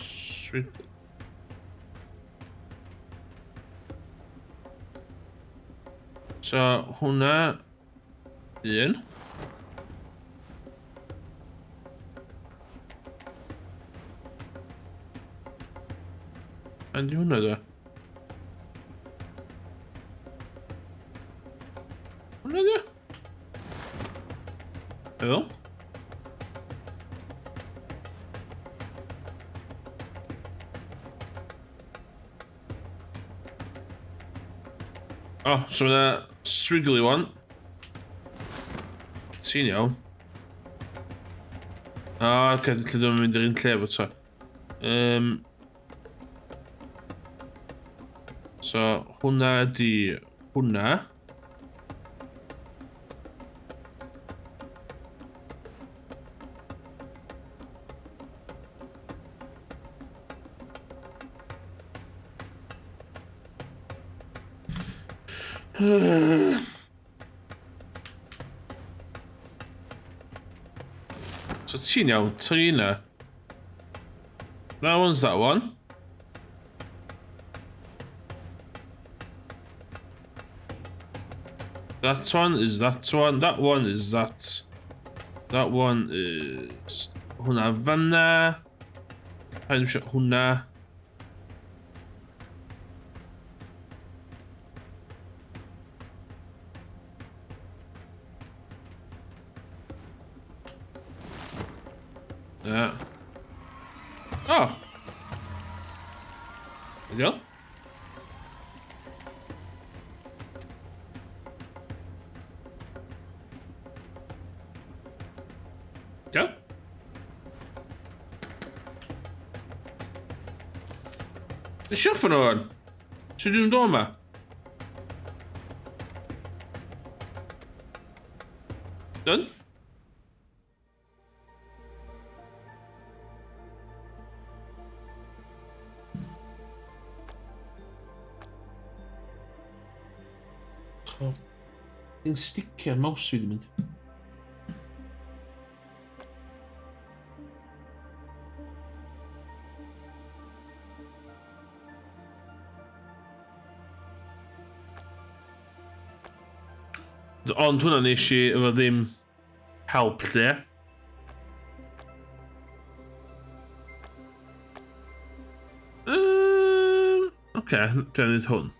Sweet. So, hwnna... Un. Yndi hwnna da? Hwnna da? Meddwl? Oh, so mae swiggly one. Ti'n iawn. Ah, oh, oce, okay, lle dwi'n mynd i'r un lle fo ta. So, hwnna di hwnna. So ti'n iawn, tri na. That one's that one. That one is that one. That one is that. That one is... Hwnna fanna. Pa'n eisiau hwnna. Na. O! Ydi o? Ydi o? Nes i orffen o'n? Sut dwi'n dod yma? Done? Dwi'n sticio'r mouse fi wedi mynd. Ond hwnna nes i efo ddim help lle. Oce, okay, dwi'n gwneud hwn.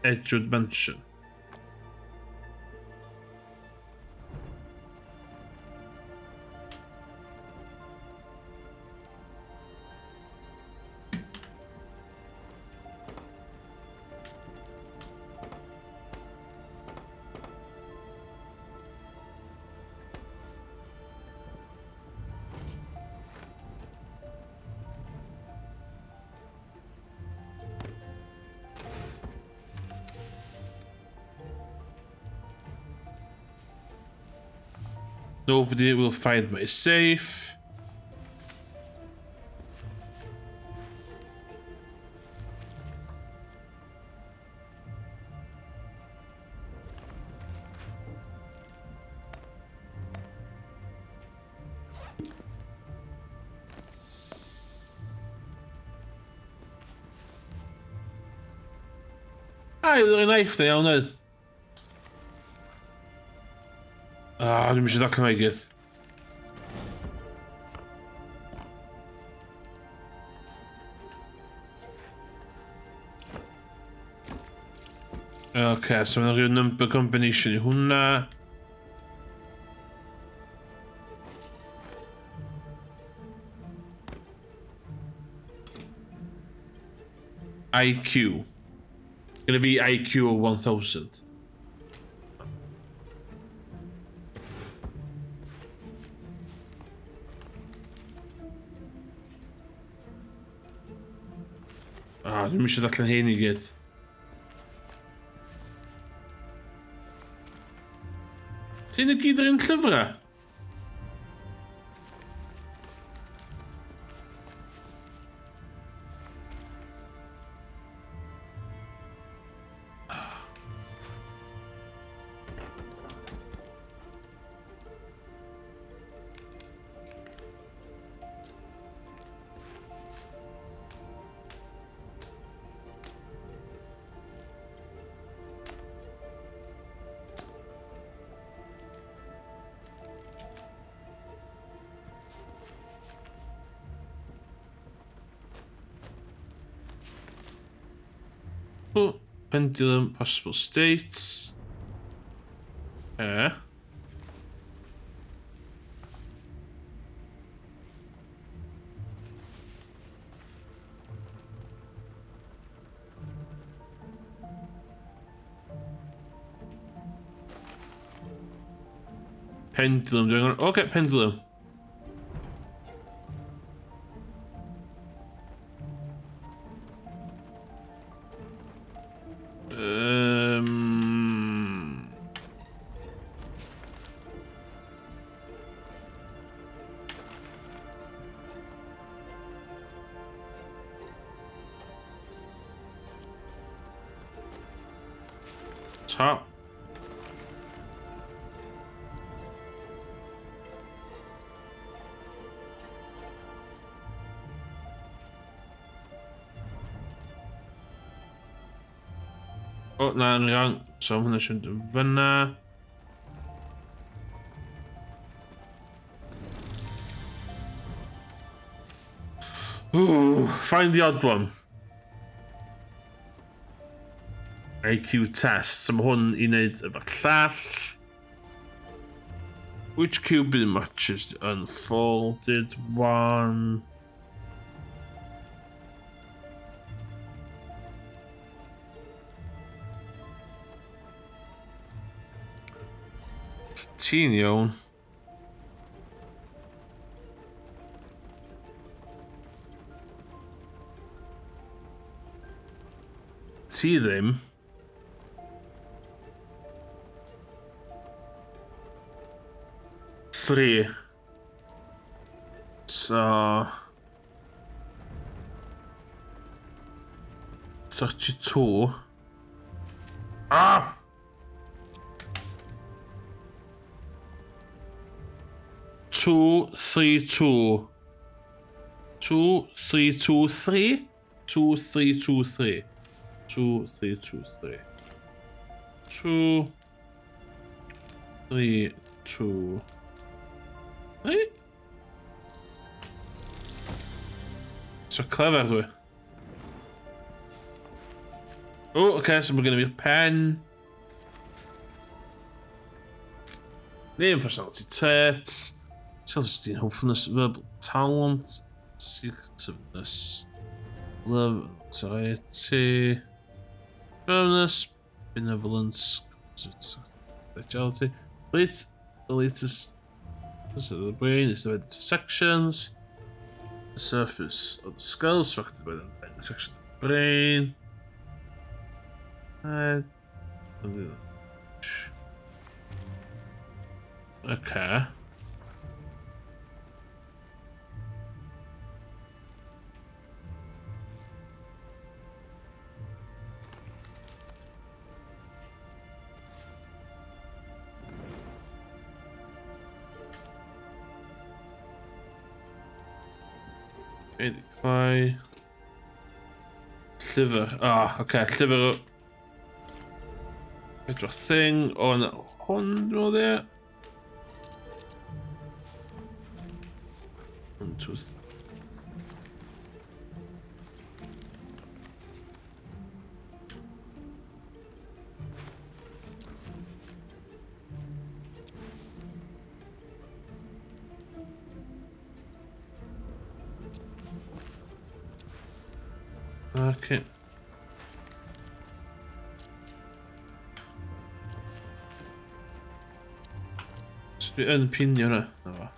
Edgewood Mansion. Nobody will find my safe. Ai, oedd yr knife na iawn oedd. Ah, dwi'n eisiau ddarllen o'i gyd. Okay, so mae'n rhyw number combination i hwnna. IQ. Gonna be IQ o 1000. Ah, dwi'n eisiau darllen hyn i gyd. Ti'n y gyd yr un llyfrau? Oh, pendulum, possible states. Yeah. Pendulum, dwi'n gwneud... Okay, pendulum. Top. O, na, yn iawn. So, hwnna eisiau mynd yn fyna. Ooh, find the odd one. IQ test. So mae hwn i wneud efo'r llall. Which cubit matches the unfolded one? Ti'n iawn. Ti ddim. 3. So... 32. Ah! 2, 3, 2. 2, 3, 2, 3. 2, 3, 2, 3. 2, 3, 2, 3. 2, 3, 2, 3. So clever dwi. O, oh, okay, so mae gen i fi'r pen. Name, personality trait, self-esteem, hopefulness, verbal talent, secretiveness, love, notoriety, firmness, benevolence, agility. Late, the latest the brain is divided into sections. The surface of the skull is affected by the section of the brain. Okay. Clai. Llyfr. Ah, oce. Okay. Llyfr. Pedwar thing. O, na. Hwn, dwi'n meddwl, ie. 1, 2, 3. Okay. So dwi yn pinio hwnna. Na fo.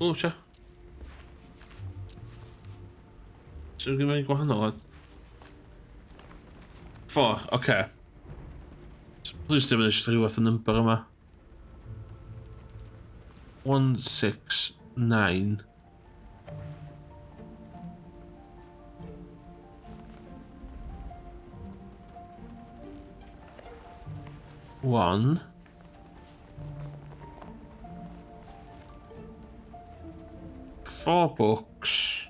O, sia. So, gyda gwahanol. 4, oce. Okay. So, please dim yn eisiau rhyw fath o number yma. 1, 6, 9. 1. 4 books.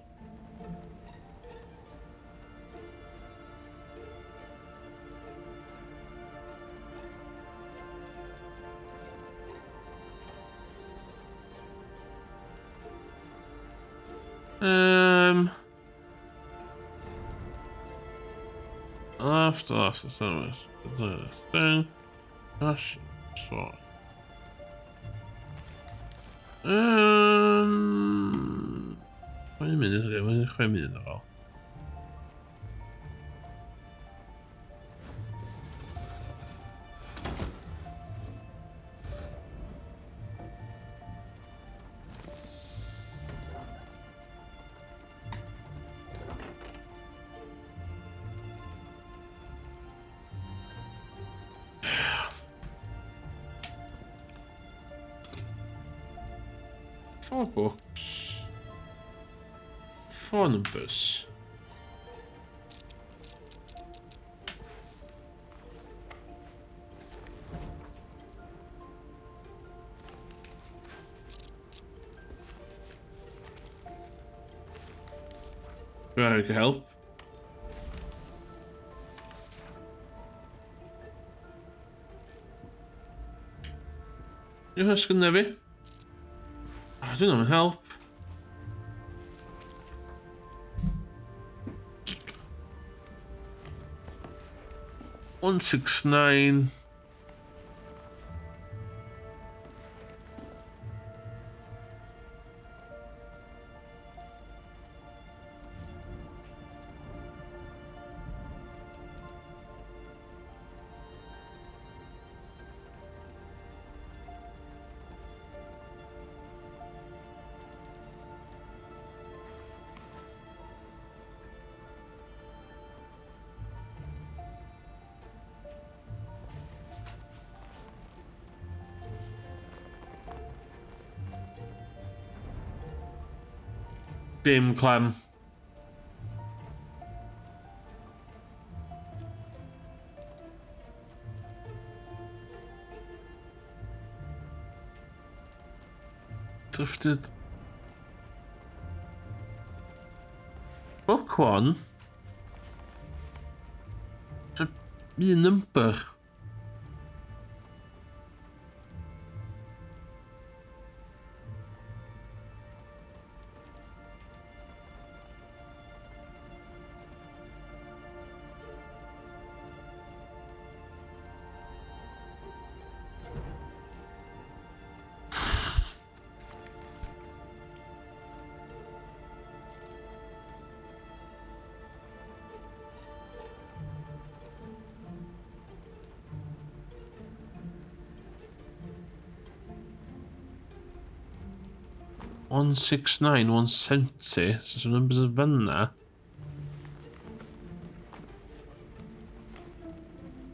Left, left, thing. Gosh, so. 6 munud, okay, mae'n 6 munud ar ôl. 4 books. 4 numbers. Dwi'n rhaid i help. Yw hwnna sgynna fi? Ah, dwi'n am help. 169. Dim clem. Drifted. Book one. Un number. 169, 170. So some numbers yn fanna.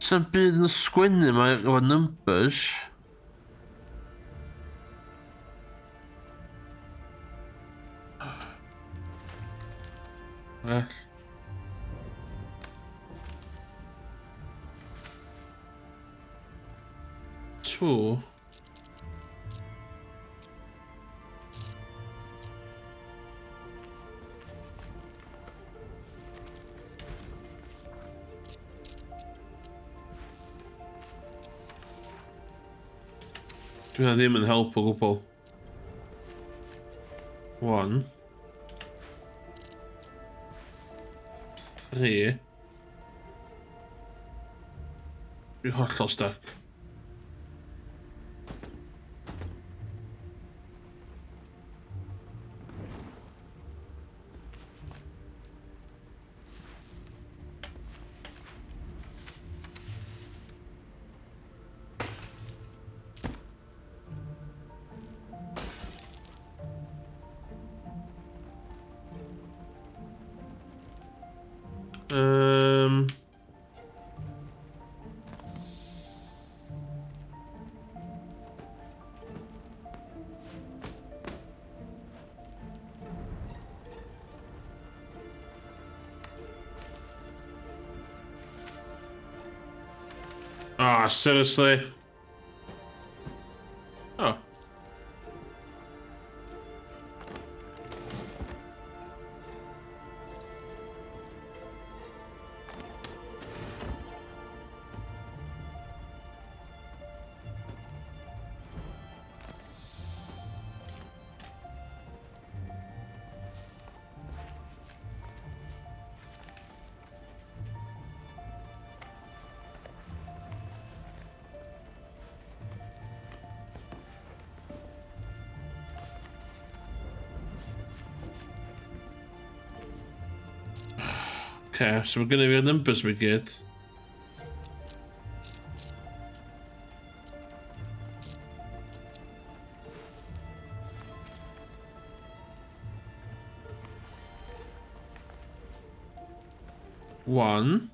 Sa'n byd yn y sgwennu yma efo numbers. Well. Two. Dwi'n ddim yn help o gwbl. 1. 3. Dwi'n hollol stuck. Ah, seriously? Oh. Okay, so we're gonna be numbers we get. 1.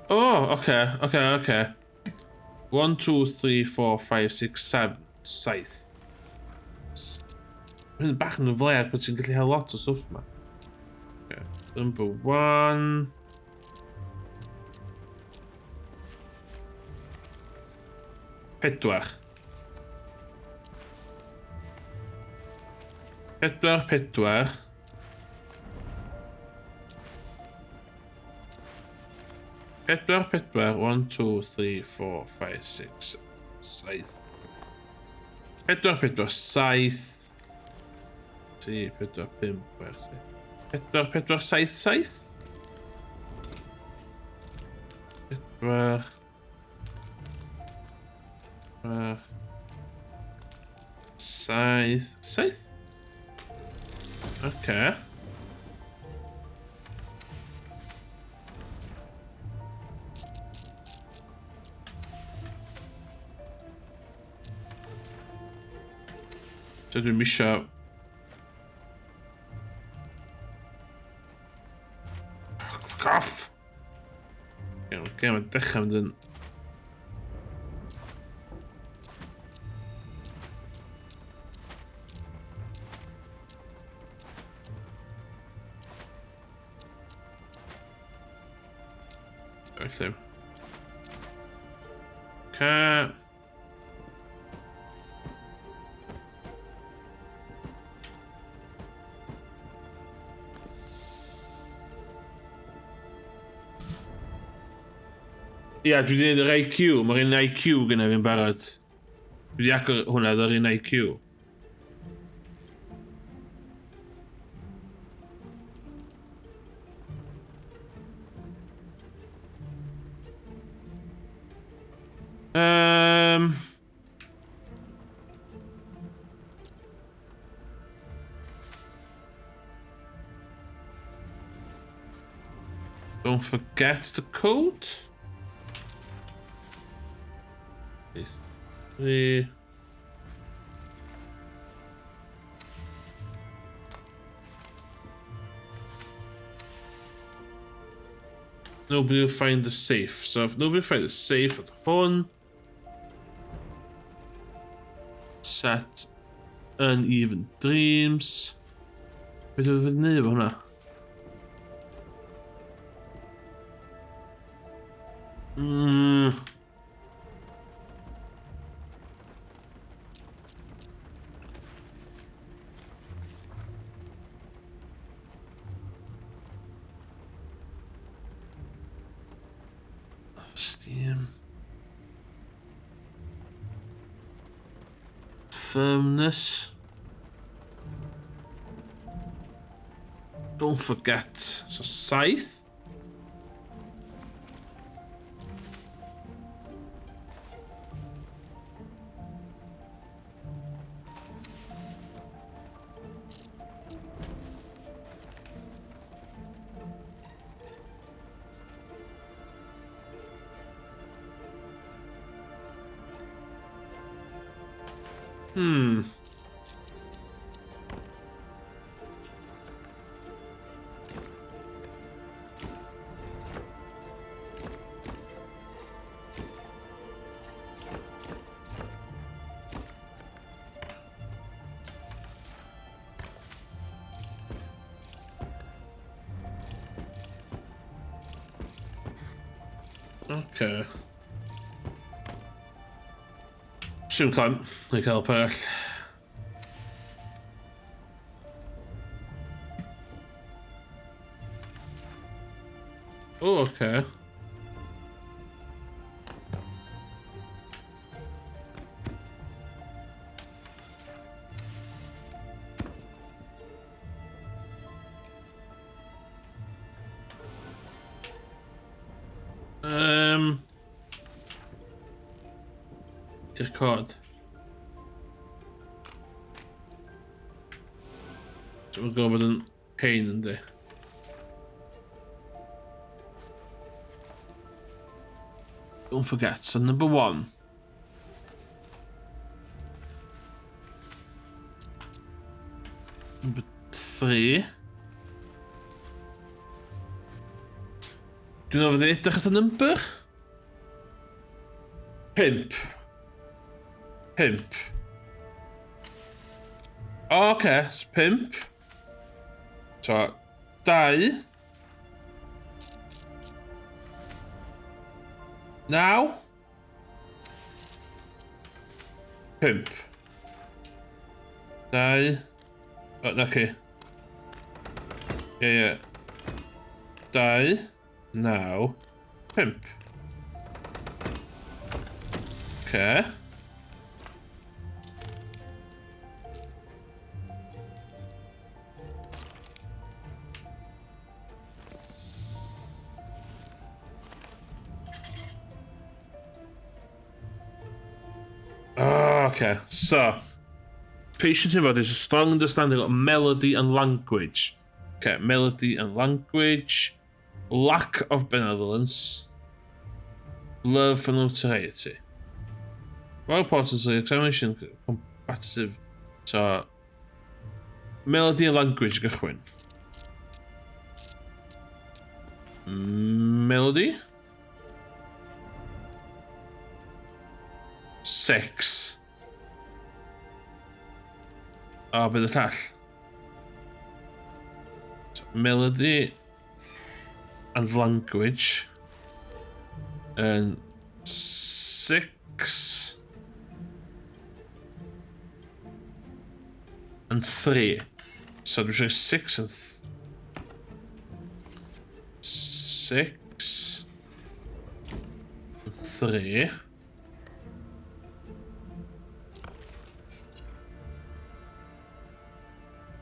Oh, okay, okay, okay. 1, 2, 3, 4, 5, 6, 7, 7. Mae'n bach yn fler, bod ti'n gallu cael lot o stwff yma. Okay. Number 1. Pedwar. Pedwar, pedwar. Pedwar, pedwar. 1, 2, 3, 4, 5, 6, 7. Pedwar, pedwar, saith. 3, 4, 5, 6, 4, 4, 7, 7? 4, 4, 7, 7? Okay. So dwi'n misio... Fuck off! Oce, okay, mae'n dechrau mynd yn... Felly. Okay. Ia, dwi wedi gwneud yr IQ. Mae'r un IQ gyda fi'n barod. Dwi wedi agor hwnna yr un IQ. Don't forget the code. 3. Nobody will find the safe. So if nobody will find the safe at hwn, set uneven dreams. Beth yw'n fyd neud efo hwnna? Steam. Firmness. Don't forget. So saith. Okay. Soon climb, neu cael pell. Oh, okay. Di'r cod. Dwi'n gwybod bod yn pain yndi. Don't forget, so number one. Number 3. Dwi'n meddwl fod edrych at y number. 5. 5. O, oce, okay. 5. So, 2. 9. 5. 2. O, na chi. Ie, ie. 2, 9, 5. Okay. Oh, okay, so. Patient about there's a strong understanding of melody and language. Okay, melody and language. Lack of benevolence. Love for notoriety. More importantly, examination combative. So, melody and language gychwyn. Melody. 6. O, bydd y llall. So, melody and language. And 6 and 3. So dwi'n siarad 6 and 6 and 3.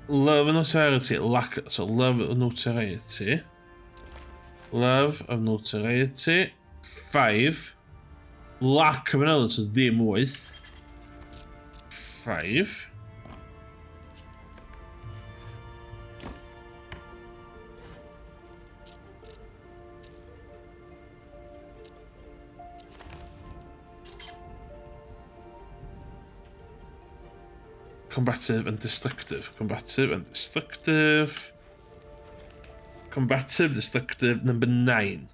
Love and notoriety, lack, so love of notoriety. Love of notoriety, 5. Lack of an element, so ddim 8. 5. Combative and destructive. Combative and destructive. Combative, destructive, number 9.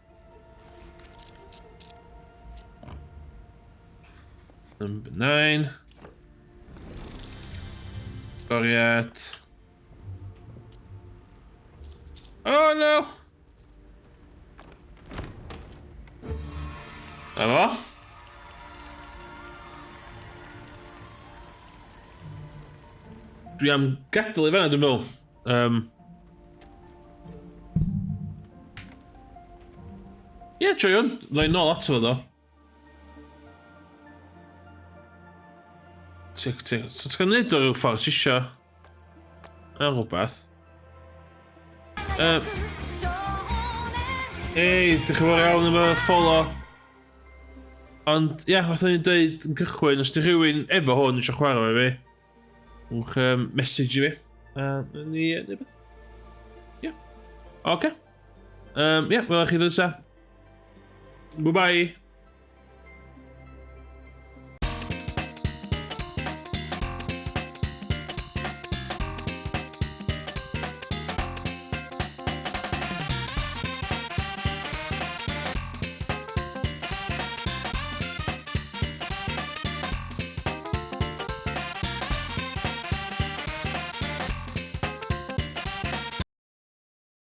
Number 9. Goriad. Oh no! Na fo. Dwi am gadael i fanna, dwi'n meddwl. Ie, yeah, joion. Ddoi nôl ato fo, ddo. Tic, tic. So ti'n gwneud o ryw ffordd ti isio? A rhywbeth. Ei, diolch yn fawr iawn am y follow. Ond, ie, yeah, fath o'n i'n dweud yn cychwyn, os di rhywun efo hwn eisiau chwarae efo fi, wch message i fi. Ni, neu beth. Ie. Yeah. Oce. Okay. Ie, yeah, welwch chi ddod. Bye-bye.